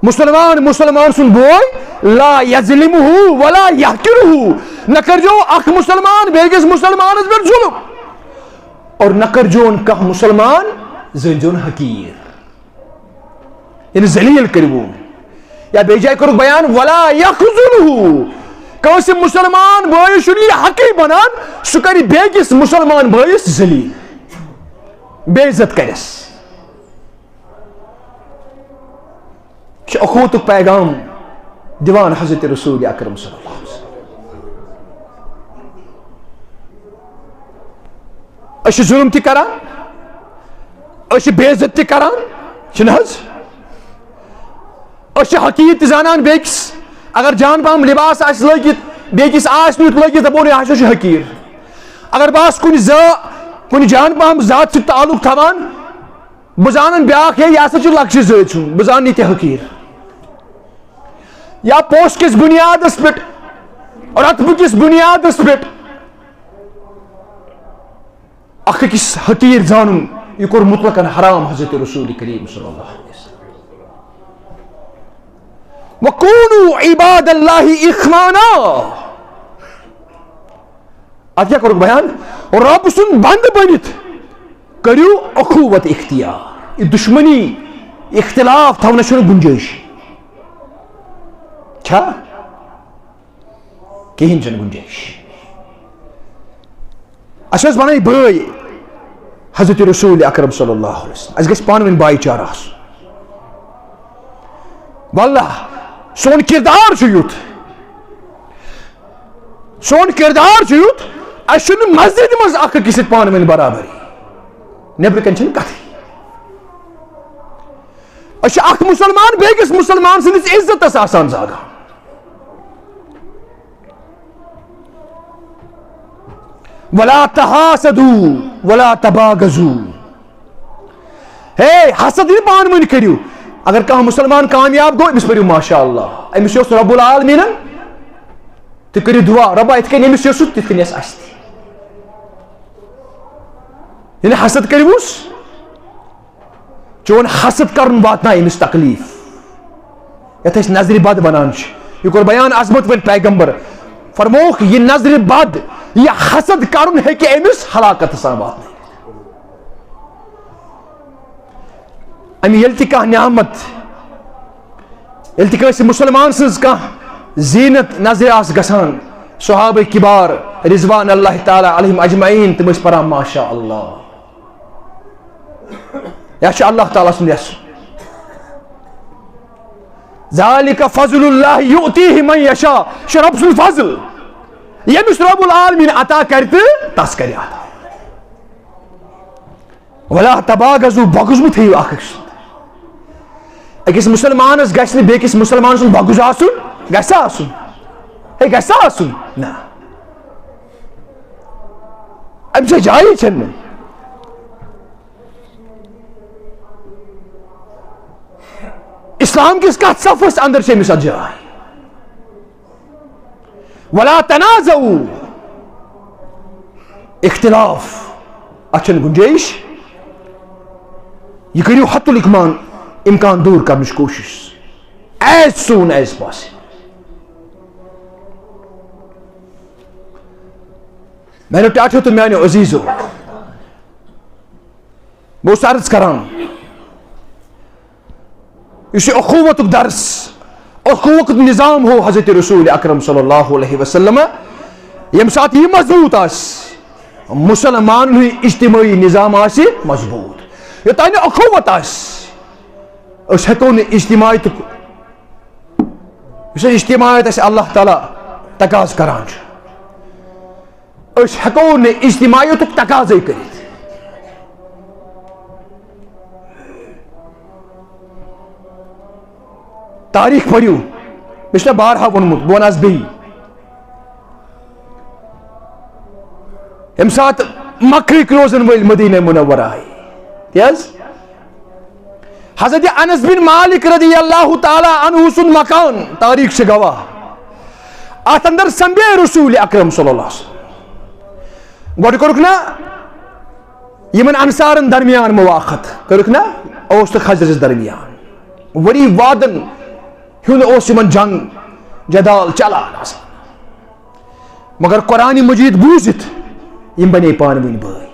مسلمان مسلمان سُنٛد بوے، لا یظلمہ ولا یحقرہ، نہ کٔرزیو اکھ مسلمان بیٚکِس مسلمانس پٮ۪ٹھ ظلم، اور نہ کٔرزیون کانٛہہ مسلمان، زٲنزیون حقیٖر، یعنی ذلیل کٔرِوُن۔ یا بیٚیہِ جایہِ کوٚرُکھ بیان، ولا یخذلہ، کٲنٛسہِ مسلمان بٲیِس چھُنہٕ یہِ حقٕے بنان سُہ کرِ بیٚکِس مسلمان بٲیِس ذلیل، بے عزت کرٮ۪س۔ چھُ اخوتُک پیغام دِوان حضرت رسول اکرم صلی اللہ علیہ وسلم۔ أسۍ چھِ ظلم تہِ کران، أسۍ چھِ بے عزت تہِ کران، چھِنہٕ حظ؟ أسۍ چھِ حقیٖر تہِ زانان بیٚکِس۔ اگر جان پہم لباس آسہِ لٲگِتھ، بیٚکِس آسہِ نہٕ یُتھ لٲگِتھ، دَپو، "یہِ ہسا چھُ حقیٖر۔" اگر بہٕ آسہٕ کُنہِ زٲ-، کُنہِ جان پہم ذات سۭتۍ تعلق تھاوان، بہٕ زانن بیٛاکھ، ہے، یہِ ہسا چھُ لۄکچہِ زٲژ ہُنٛد، بہٕ زانہٕ یہِ تہِ حقیٖر۔ یا پوسہٕ کِس بُنیادس پٮ۪ٹھ، رۄتبہٕ کِس بُنیادس پٮ۪ٹھ اکھ أکِس حقیٖر زانُن، یہِ کوٚر مطلقاً حرام حضرت رسول کریم صلی اللہ علیہ وسلم۔ وَكُونُوا عِبَادَ اللَّهِ إِخْوَانًا۔ اتھ کیٛاہ کوٚرُکھ بیان؟ رۄب سُنٛد بنٛدٕ بٔنِتھ کٔرِو اخوت اختیار۔ یہِ دُشمنی، اختلاف تھاونس چھُنہٕ گُنجٲیِش۔ چھا؟ کِہیٖنۍ چھَنہٕ گُنجٲیِش۔ اَسہِ ٲسۍ بَنٲوۍ بٲے حضرت رسول اکرم صلی اللہ علیہ وسلم۔ اَسہِ گژھِ پانہٕ ؤنۍ بھایی چارٕ آسُن۔ واللہ، سون کردار چھُ یُتھ، سون کردار چھُ یُتھ، اَسہِ چھُنہٕ مسجد منٛز اکھ أکِس سۭتۍ پانہٕ ؤنۍ برابری، نیٚبرٕ کنہِ چھِنہٕ کتھٕے۔ أسۍ چھِ اکھ مسلمان بیٚکِس مسلمان سٕنٛدِس عزتس آسان زاگان۔ ولا تحاسدوا ولا تباغضوا۔ ہے، حسد نہٕ پانہٕ ؤنۍ کٔرِو۔ اگر کانٛہہ مسلمان کامیاب گوٚو، أمِس پٔرِو ماشاء اللہ، أمِس یوٚژھ رب العالمیٖنن، تُہۍ کٔرِو دُعا، رۄبا، یِتھ کٔنۍ أمِس یوٚژھُتھ، تِتھ کٔنۍ یَس اَسہِ تہِ۔ ییٚلہِ حسد کٔرِوُس، چون حسد کرُن واتنایہِ أمِس تکلیف۔ یتھ أسۍ نظرِ بد ونان چھِ۔ یہِ کوٚر بیان عظمت وٲلۍ پیغمبر۔ فرمووُکھ، یہِ نظرِ بد، یہِ حسد کرُن ہیٚکہِ أمِس ہلاکتس تام واتنٲوِتھ۔ اَمہِ ییٚلہِ تہِ کانٛہہ نعمت، ییٚلہِ تہِ کٲنٛسہِ مسلمان سٕنٛز کانٛہہ زیٖنت نظرِ آسہِ گژھان، صحابہ کبار رضوان اللہ تعالیٰ علیہم اجمعین، تِم ٲسۍ پران ماشاء اللہ۔ یا چھُ اللہ تعالیٰ سُنٛد یَژھُن۔ ذالک فضل اللہ یؤتیہ من یشاء۔ یہِ چھُ رب سُنٛد فضل۔ ییٚمِس رب العالمین عطا کرِ تہٕ تس کرِ عطا۔ ولا تباغضوا، بغض مہٕ تھٲیِو اکھ أکۍ سُنٛد۔ أکِس مسلمانس گژھِ نہٕ بیٚکِس مسلمان سُنٛد بغض آسُن، گژھِ آسُن؟ ہے، گژھِ آسُن؟ نہ۔ اَمہِ سۭتۍ جایی چھَنہٕ۔ اسلام کِس کتھ صفس اندر چھِ أمِس اتھ جاے؟ ولا تنازعوا، اختلاف، اتھ چھنہٕ گنجٲیش۔ یہِ کٔرِو حتی الامکان، امکان دور کرنٕچ کوٗشش، as soon as possible۔ میانیو ٹاٹھیو تہٕ میانیو عزیزو، بہٕ اوسُس عرض کران، یُس یہِ اخوتُک درس، اخوتُک نظام ہو حضرت رسول اکرم صلی اللہ علیہ وسلم، ییٚمہِ ساتہٕ یہِ مضبوط آسہِ، مسلمانن ہُنٛد اجتماعی نظام آسہِ مضبوط، یوٚتام نہٕ اخوت آسہِ، أسۍ ہٮ۪کو نہٕ اجتماعیتُک، یُس اجتماعیت اَسہِ اللہ تعالیٰ تقاضہٕ کران چھُ، أسۍ ہٮ۪کو نہٕ اجتماعیتُک تقاضے کٔرِتھ۔ تاریخ پٔرِو، مےٚ چھُ تۄہہِ بارہا ووٚنمُت، بہٕ وَنہٕ آز بیٚیہِ۔ ییٚمہِ ساتہٕ مکہٕکۍ روزن وٲلۍ مدینہ منورہ آیہِ، کیٛاہ حظ؟ حضرت انس بن مالک رضی اللہ تعالیٰ عنہ سُنٛد مکان، تاریخ چھِ گواہ، اتھ اندر سمبے رسول اکرم صلی اللہ علیہ وسلم۔ گۄڈٕ کوٚرُکھ نا یِمن انصارن درمیان مواخت، کٔرٕکھ نا اوس تہٕ خزرجس درمیان، ؤری وادن ہُنٛد اوس یِمن جنگ جدال چلان آسان۔ مگر قرآن مجید بوٗزِتھ یِم بنے پانہٕ ؤنۍ بٲے۔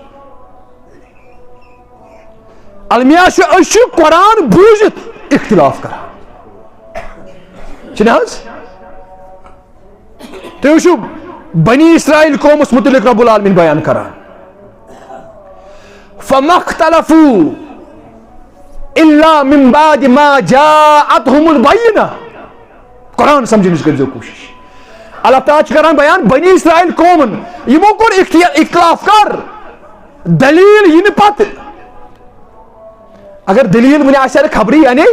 المیہ چھُ، أسۍ چھِ قرآن بوٗزِتھ اختلاف کران، چھِنہٕ حظ؟ تُہۍ وٕچھِو، بنی اسرائیل قومس متعلق رب العالمین بیان کران، فما اختلفوا الا من بعد ما جاءتهم البینہ۔ قرآن سمجھنٕچ کٔرۍزیو کوٗشِش۔ اللہ تعالیٰ چھُ کران بیان بنی اسرائیل قومن، یِمو کوٚر اختی-، اختلاف کر؟ دلیل یِنہٕ پتہٕ۔ اگر دلیل وُنہِ آسہِ ہا نہٕ خبرٕے، یعنی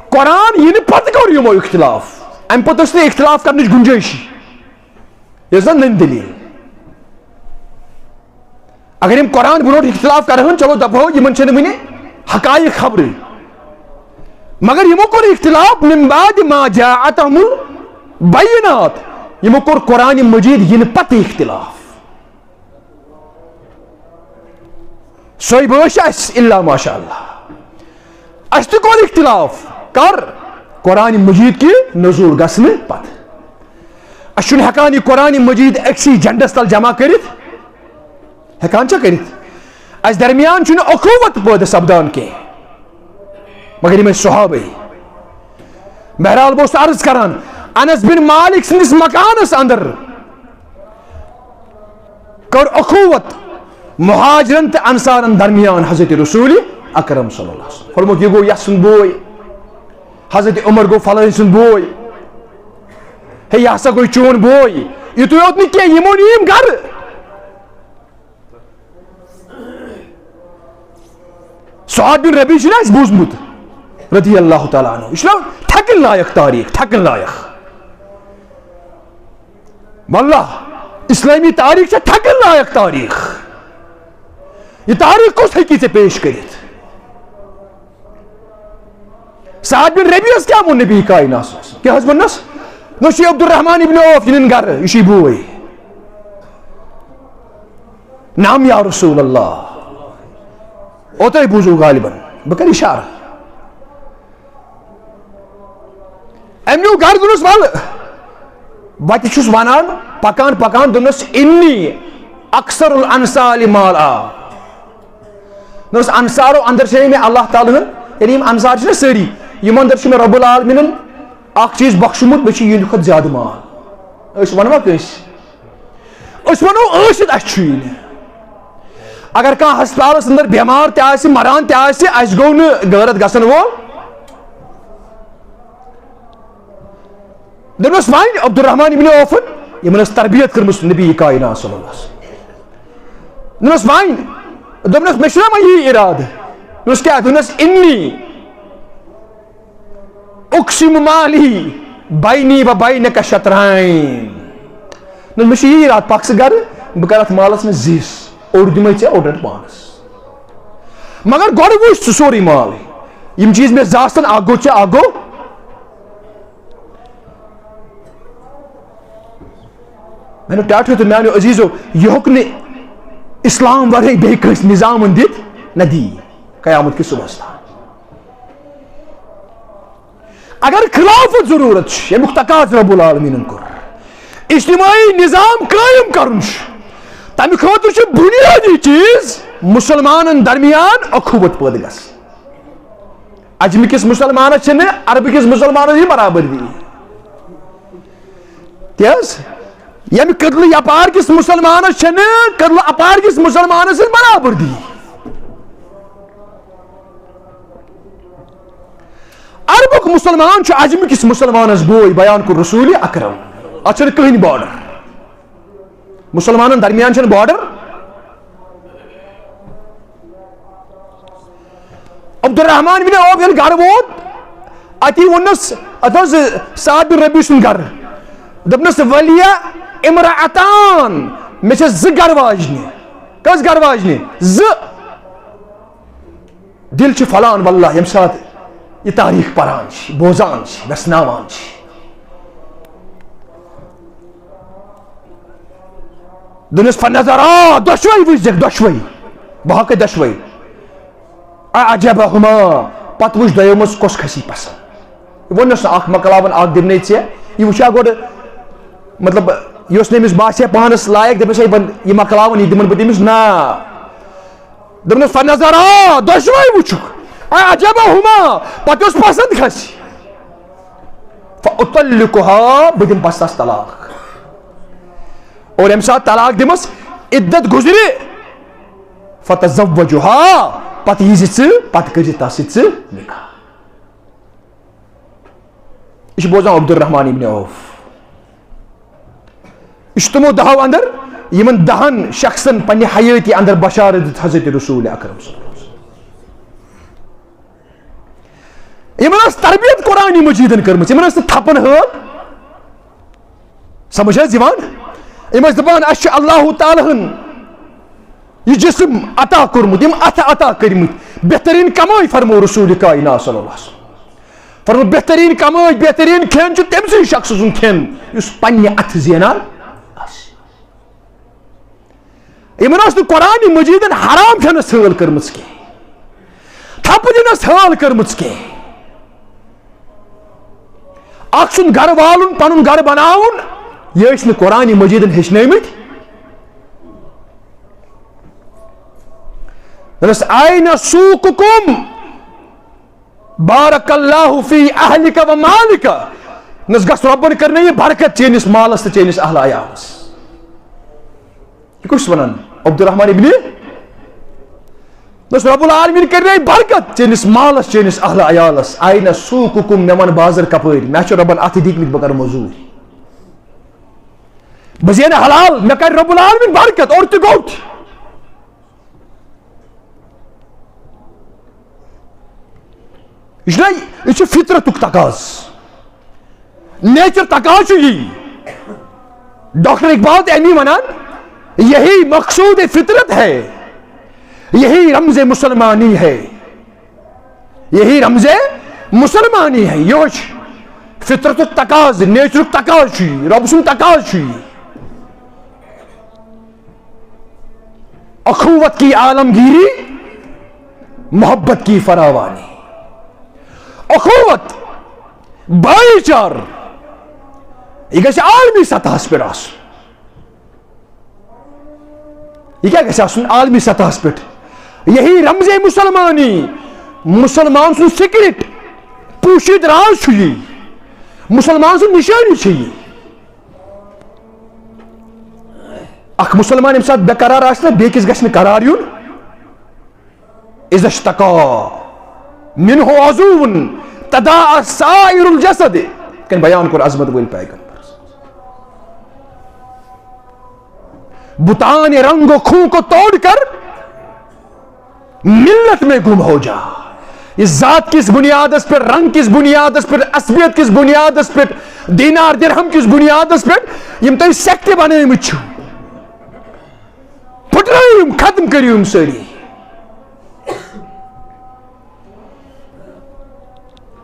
قرآن یِنہٕ پتہٕ کوٚر یِمو اختلاف، امہِ پتہٕ ٲس نہٕ اختلاف کرنٕچ گنجٲیشی۔ یۄس زن نٔنۍ دلیل۔ اگر یِم قرآن برونٛٹھ اختلاف کرہن، چلو دپہو یِمن چھنہٕ وُنہِ حقائق خبرٕے۔ مگر یِمو کوٚر اختلاف من بعد ما جاءتهم البینات، یِمو کوٚر قرآن مجید یِنہٕ پتہٕ اختلاف۔ سۄے بٲتھ چھِ اَسہِ، الا ماشاء اللہ۔ اَسہِ تہِ کوٚر اختلاف۔ کر؟ قرآن مجید کہِ نزول گژھنہٕ پتہٕ۔ اَسہِ چھُنہٕ ہٮ۪کان یہِ قرآن مجید أکسٕے جنڈس تل جمع کٔرِتھ۔ ہٮ۪کان چھا کٔرِتھ؟ اَسہِ درمیان چھُنہٕ اخوت پٲدٕ سپدان کینٛہہ۔ مگر یِم ٲسۍ صحابے۔ بہرحال، بہٕ اوسُس عرض کران، انس بن مالک سٕنٛدِس مکانس اندر کٔر اخوت مہاجرن تہٕ انصارن درمیان حضرت رسول اکرم صلی اللہ علیہ وسلم۔ فرمووُکھ، یہِ گوٚو یسُنٛد بوے، حضرت عمر گوٚو فلٲنۍ سُنٛد بوے، ہے، یہِ ہسا گوٚو چون بوے۔ یِتُے یوت نہٕ کینٛہہ، یِمو نی یِم گرٕ۔ سعد بن ربیع چھُنہٕ اَسہِ بوٗزمُت، رضی اللہ تعالیٰ عنہ۔ یہِ چھُنہ تھکن لایق تاریخ، تھکن لایق۔ واللہ، اسلامی تاریخ چھےٚ تھکن لایق تاریخ۔ یہِ تاریخ کُس ہیٚکہِ ژےٚ پیش کٔرِتھ؟ سعد بن ربیعس کیٛاہ ووٚن نبی کائنات صلی اللہ علیہ وسلم؟ کیٛاہ حظ ووٚننس؟ نہ چھُ عبدالرحمان ابن عوف، یہِ نِن گرٕ، یہِ چھُے بوے۔ نعم یا رسول اللہ۔ اوترے بوٗزوٕ غالباً، بہٕ کرٕ اشارٕ۔ أمۍ نیوٗ گرٕ، دوٚپنس، "ولہٕ، بہٕ تہِ چھُس ونان۔" پکان پکان دوٚپنس، "انی اکثر الانصار مالا۔" دوٚپنس، "انصارو اندر چھِ مےٚ اللہ تعالیٰ ہن، یعنی یِم انصار چھِنہ سٲری، یِم اندر چھُ مےٚ رب العالمینن اکھ چیٖز بخشمُت، مےٚ چھُ یِہنٛدِ کھۄتہٕ زیادٕ مال۔" أسۍ ونوا کٲنٛسہِ؟ أسۍ ونو ٲسِتھ، اَسہِ چھُ یہِ نہٕ۔ اگر کانٛہہ ہسپتالس اندر بٮ۪مار تہِ آسہِ، مران تہِ آسہِ، اَسہِ گوٚو نہٕ غٲرت گژھن وول۔ دوٚپنس، وۄنۍ عبدالرحمان ابن عوفن، یِمن ٲس تربیت کٔرمٕژ نبی کائنات صلی اللہ علیہ وسلم۔ دوٚپنس، وۄنۍ، دوٚپنس، مےٚ چھُنہ وۄنۍ یی ارادٕ۔ دوٚپنس، کیٛاہ؟ دوٚپنس، انی اقسم مالی بینی و بینک شطرین۔ نہ، مےٚ چھُ یی راتھ، پکھ ژٕ گرٕ، بہٕ کرٕ اتھ مالس منٛز زٕ حصہٕ، اوٚڑ دِمے ژےٚ، اوٚڑ رٹ پانس۔ مگر گۄڈٕ وٕچھ ژٕ سورُے مال، یِم چیٖز مےٚ زٕ آسن، اکھ گوٚو ژےٚ، اکھ گوٚو۔ میانیو ٹاٹھیو تہٕ میانیو عزیزو، یہِ ہیوٚک نہٕ اسلام ورٲے بیٚیہِ کٲنٛسہِ نظامن دِتھ نہ دی قیامت کِس صبحس تام۔ اگر خلافت ضرورت چھِ، ییٚمیُک تقاضہٕ رب العالمینن کوٚر، اجتماعی نظام قٲیِم کرُن چھُ، تمہِ خٲطرٕ چھُ بنیٲدی چیٖز مسلمانن درمیان اخوت پٲدٕ گژھٕنۍ۔ عجمہِ کِس مسلمانس چھنہٕ عربہٕ کِس مسلمانس ہٕنٛز برابردی۔ کیٛاہ حظ؟ ییٚمہِ کٔدلہٕ یپار کِس مسلمانس چھنہٕ کٔدلہٕ اپار کِس مسلمانس سۭتۍ برابردی۔ عربُک مسلمان چھُ عجمہِ کِس مسلمانس بوے، بیان کوٚر رسول اکرم۔ اتھ چھنہٕ کٕہٕنۍ border۔ مسلمانن درمیان چھنہٕ border۔ عبدالرحمان بن عوف ییٚلہِ گرٕ ووت، اتی ووٚننس، اتھ اوس سعد بن ربیع سُنٛد گرٕ، دوٚپنس، "ولیہ امرأتان، مےٚ چھےٚ زٕ گرٕ واجنہِ۔" کٔژ گرٕ واجنہِ؟ زٕ۔ دِل چھُ پھۄلان واللہ، ییٚمہِ ساتہٕ یہِ تاریخ پران چھِ، بوزان چھِ، ویژھناوان چھِ۔ دوٚپنس، "فنظرا"، دۄشوے وٕچھزٮ۪کھ، دۄشوے، بہٕ ہاوکھے دۄشوے۔ "اعجبہما"، پتہٕ وٕچھ دۄیو منٛز کۄس کھسی پسنٛد۔ یہِ ووٚننس نہٕ اکھ مۄکلاوان اکھ دِمنے ژےٚ، یہِ وٕچھا گۄڈٕ، مطلب، یہِ اوس نہٕ أمِس باسہِ پانس لایق، دپس، "ہے، بہٕ، یہِ مۄکلاوان، یہِ دِمن بہٕ تٔمِس"، نہ۔ دوٚپنس، "فنظرا"، دۄشوے وٕچھُکھ۔ "اعجبہما"، پتہٕ یۄس پسنٛد کھسہِ۔ "فاطلقها"، بہٕ دِمہٕ بس تس طلاق۔ اور ییٚمہِ ساتہٕ طلاق دِمس، عدت گُزرِ، "فتزوجها"، پتہٕ ییٖزِ ژٕ، پتہٕ کٔرزِ تس سۭتۍ ژٕ نکاح۔ یہِ چھُ بوزان عبدالرحمان ابن عوف۔ یہِ چھُ تِمو دہو اندر، یِمن دہن شخصن پننہِ حیٲتی اندر بشارت دِژ حضرت رسول اکرم صلی اللہ علیہ وسلم۔ یِمن ٲس تربیت قرآن مجیدن کٔرمٕژ، یِمن ٲس نہٕ تھپن ہٲل۔ سمجھ حظ یِوان؟ یِم ٲسۍ دپان، اسہِ چھُ اللہ تعالیٰ ہن یہِ جسم عطا کوٚرمُت، یِم اتھٕ عطا کٔرمٕتۍ، بہترین کمٲے فرمو رسول کائنات صلی اللہ علیہ وسلم۔ فرمو، بہترین کمٲے، بہترین کھٮ۪ن چھُ تٔمۍ سٕے شخص سُنٛد کھٮ۪ن یُس پننہِ اتھٕ زینان آسہِ۔ یِمن ٲس نہٕ قرآن مجیدن حرام کھٮ۪نس حٲل کٔرمٕژ کینٛہہ، تھپہٕ دِنس حٲل کٔرمٕژ کینٛہہ۔ اکھ سُنٛد گرٕ والُن، پنُن گرٕ بناوُن، یہِ ٲسۍ نہٕ قرآن مجیدن ہیٚچھنٲومٕتۍ۔ دوٚپنس، "أين سوقكم؟ بارك الله في أهلك ومالك." دوٚپنس، "گژھ رۄبن کٔرنٲیِن برکت چٲنِس مالس تہٕ چٲنِس اہل عیالس۔" یہِ کُس چھُ ونان؟ عبدالرحمان ابن۔ دوٚپُس، رب العالمین کٔرِنَے برکت چٲنِس مالس، چٲنِس اہل عیالس۔ أين سوقكم، مےٚ وَن بازر کپٲرۍ؟ مےٚ چھُ رۄبن اتھٕ دِتمٕتۍ، بہٕ کرٕ موٚزوٗرۍ۔ بہٕ زینہٕ حلال، مےٚ کرِ رب العالمین برکت، اور تہِ گوٚو تہِ۔ یہِ چھُنہ، یہِ چھُ فطرتُک تقاضہٕ۔ Nature تقاضہٕ چھُ یی۔ ڈاکٹر اقبال تہِ امی ونان، یہی مقصود فطرت ہے، یہی رمز مسلمانی ہے، یہی رمز مسلمانی ہے۔ یہوے چھُ فطرتُک تقاضہٕ، nature تقاضہٕ چھُ یی، رب سُنٛد تقاضہٕ چھُ یی۔ اخوت کی عالمگیری، محبت کی فراوانی۔ اخوت، بھائی چار، یہِ گژھِ عالمی سطحس پٮ۪ٹھ آسُن۔ یہِ کیٛاہ گژھِ آسُن عالمی سطحس پٮ۪ٹھ؟ یہی رمز مسلمانی، مسلمان سُنٛد secret، پوشیدہ راز چھُ یی، مسلمان سُنٛد نشانی چھِ یی۔ اکھ مسلمان ییٚمہِ ساتہٕ بے قرار آسہِ نا، بیٚکِس گژھِ نہٕ قرار یُن۔ اذا اشتكى منه عضو تداعى سائر الجسد۔ یِتھ کٔنۍ بیان کوٚر عظمت وٲلۍ پیغمبر۔ بتان رنگ و خوں کو توڑ کر ملت میں گم ہو جا۔ یہِ ذات کِس بُنیادس پٮ۪ٹھ، رنگ کِس بُنیادس پٮ۪ٹھ، عصبیت کِس بُنیادس پٮ۪ٹھ، دینار درہم کِس بُنیادس پٮ۪ٹھ یِم تۄہہِ sect بنٲومٕتۍ چھِو، پھٕٹرٲیِو یِم، ختم کٔرِو یِم سٲری۔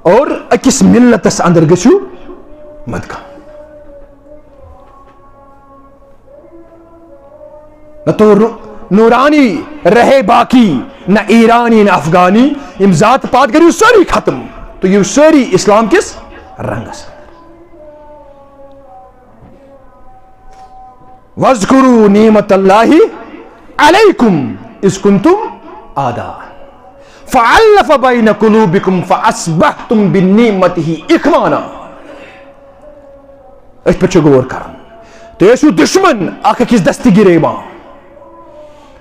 اور أکِس ملتس اندر گٔژھِو مت کانٛہہ۔ نہ تو رو-، نورانی رہے باقی، نہ ایرانی، نہ افغانی۔ یِم ذات پات کٔرِو سٲری ختم، تُہۍ یِیِو سٲری اسلام کِس رنگس اندر۔ واذکروا نعمت اللہ علیکم اذ کنتم اعداء فالف بین قلوبکم فاصبحتم بنعمتہ اخوانا۔ أتھۍ پٮ۪ٹھ چھُ غور کرُن۔ تُہۍ ٲسِو دُشمن، اکھ أکِس دستہِ گِریوان،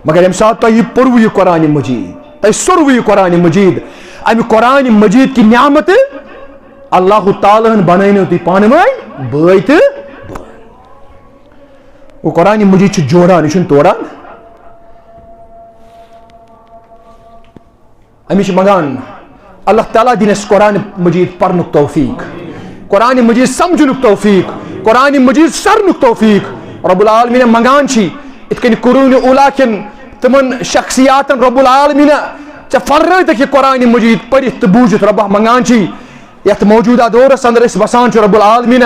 مگر ییٚمہِ ساتہٕ تۄہہِ یہِ پوٚروٕ یہِ قرآن مجید، تۄہہِ سوٚروٕ یہِ قرآن مجید، امہِ قرآن مجید کہِ نعمتہٕ اللہ تعالیٰ ہن بنٲونو تُہۍ پانہٕ وٲنۍ بٲے تہٕ بٲے۔ گوٚو قرآن مجید چھُ جوڑان، یہِ چھُنہٕ توڑان۔ أمِس چھِ منٛگان اللہ تعالیٰ دِنۍ اَسہِ قرآن مجید پرنُک توفیق، قرآن مجید سمجھنُک توفیق، قرآن مجید سرنُک توفیق۔ رب العالمین منٛگان چھِ، یِتھ کٔنۍ قرون اولا کٮ۪ن تِمن شخصیاتن رب العالمین ژےٚ پھلرٲوتکھ یہِ قرآن مجید پٔرِتھ تہٕ بوٗزِتھ۔ ربا منٛگان چھِ، یتھ موجودہ دورس اندر أسۍ بسان چھِ، رب العالمین،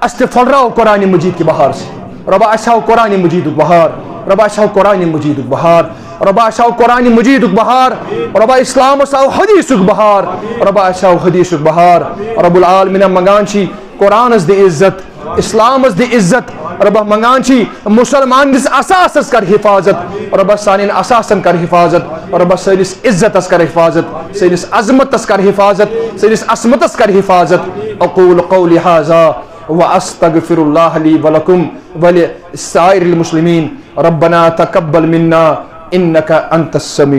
اسہِ تہِ پھلراو قرآن مجید کہِ بہار سۭتۍ۔ ربا اسہِ ہاو قرآن مجیدُک بہار، ربا اسہِ ہاو قرآن مجیدُک بہار، ربا اسہِ ہاو قرآن مجیدُک بہار، ربا اسلامس ہاو حدیثُک بہار، ربا اسہِ ہاو حدیثُک بہار۔ رب العالمین منٛگان چھِ قرآنس دِ عزت، اسلامس دِ عزت۔ ربا منٛگان چھِ مسلمان دِس اثاثس کر حفاظت۔ ربا سانٮ۪ن اثاثن کر حفاظت۔ ربا سٲنِس عزتس کر حفاظت، سٲنِس عظمتس کر حفاظت، سٲنِس عصمتس کر حفاظت۔ اقول قولی هذا واستغفر الله لي ولكم ولسائر المسلمين۔ ربنا تقبل منا انك انت السميع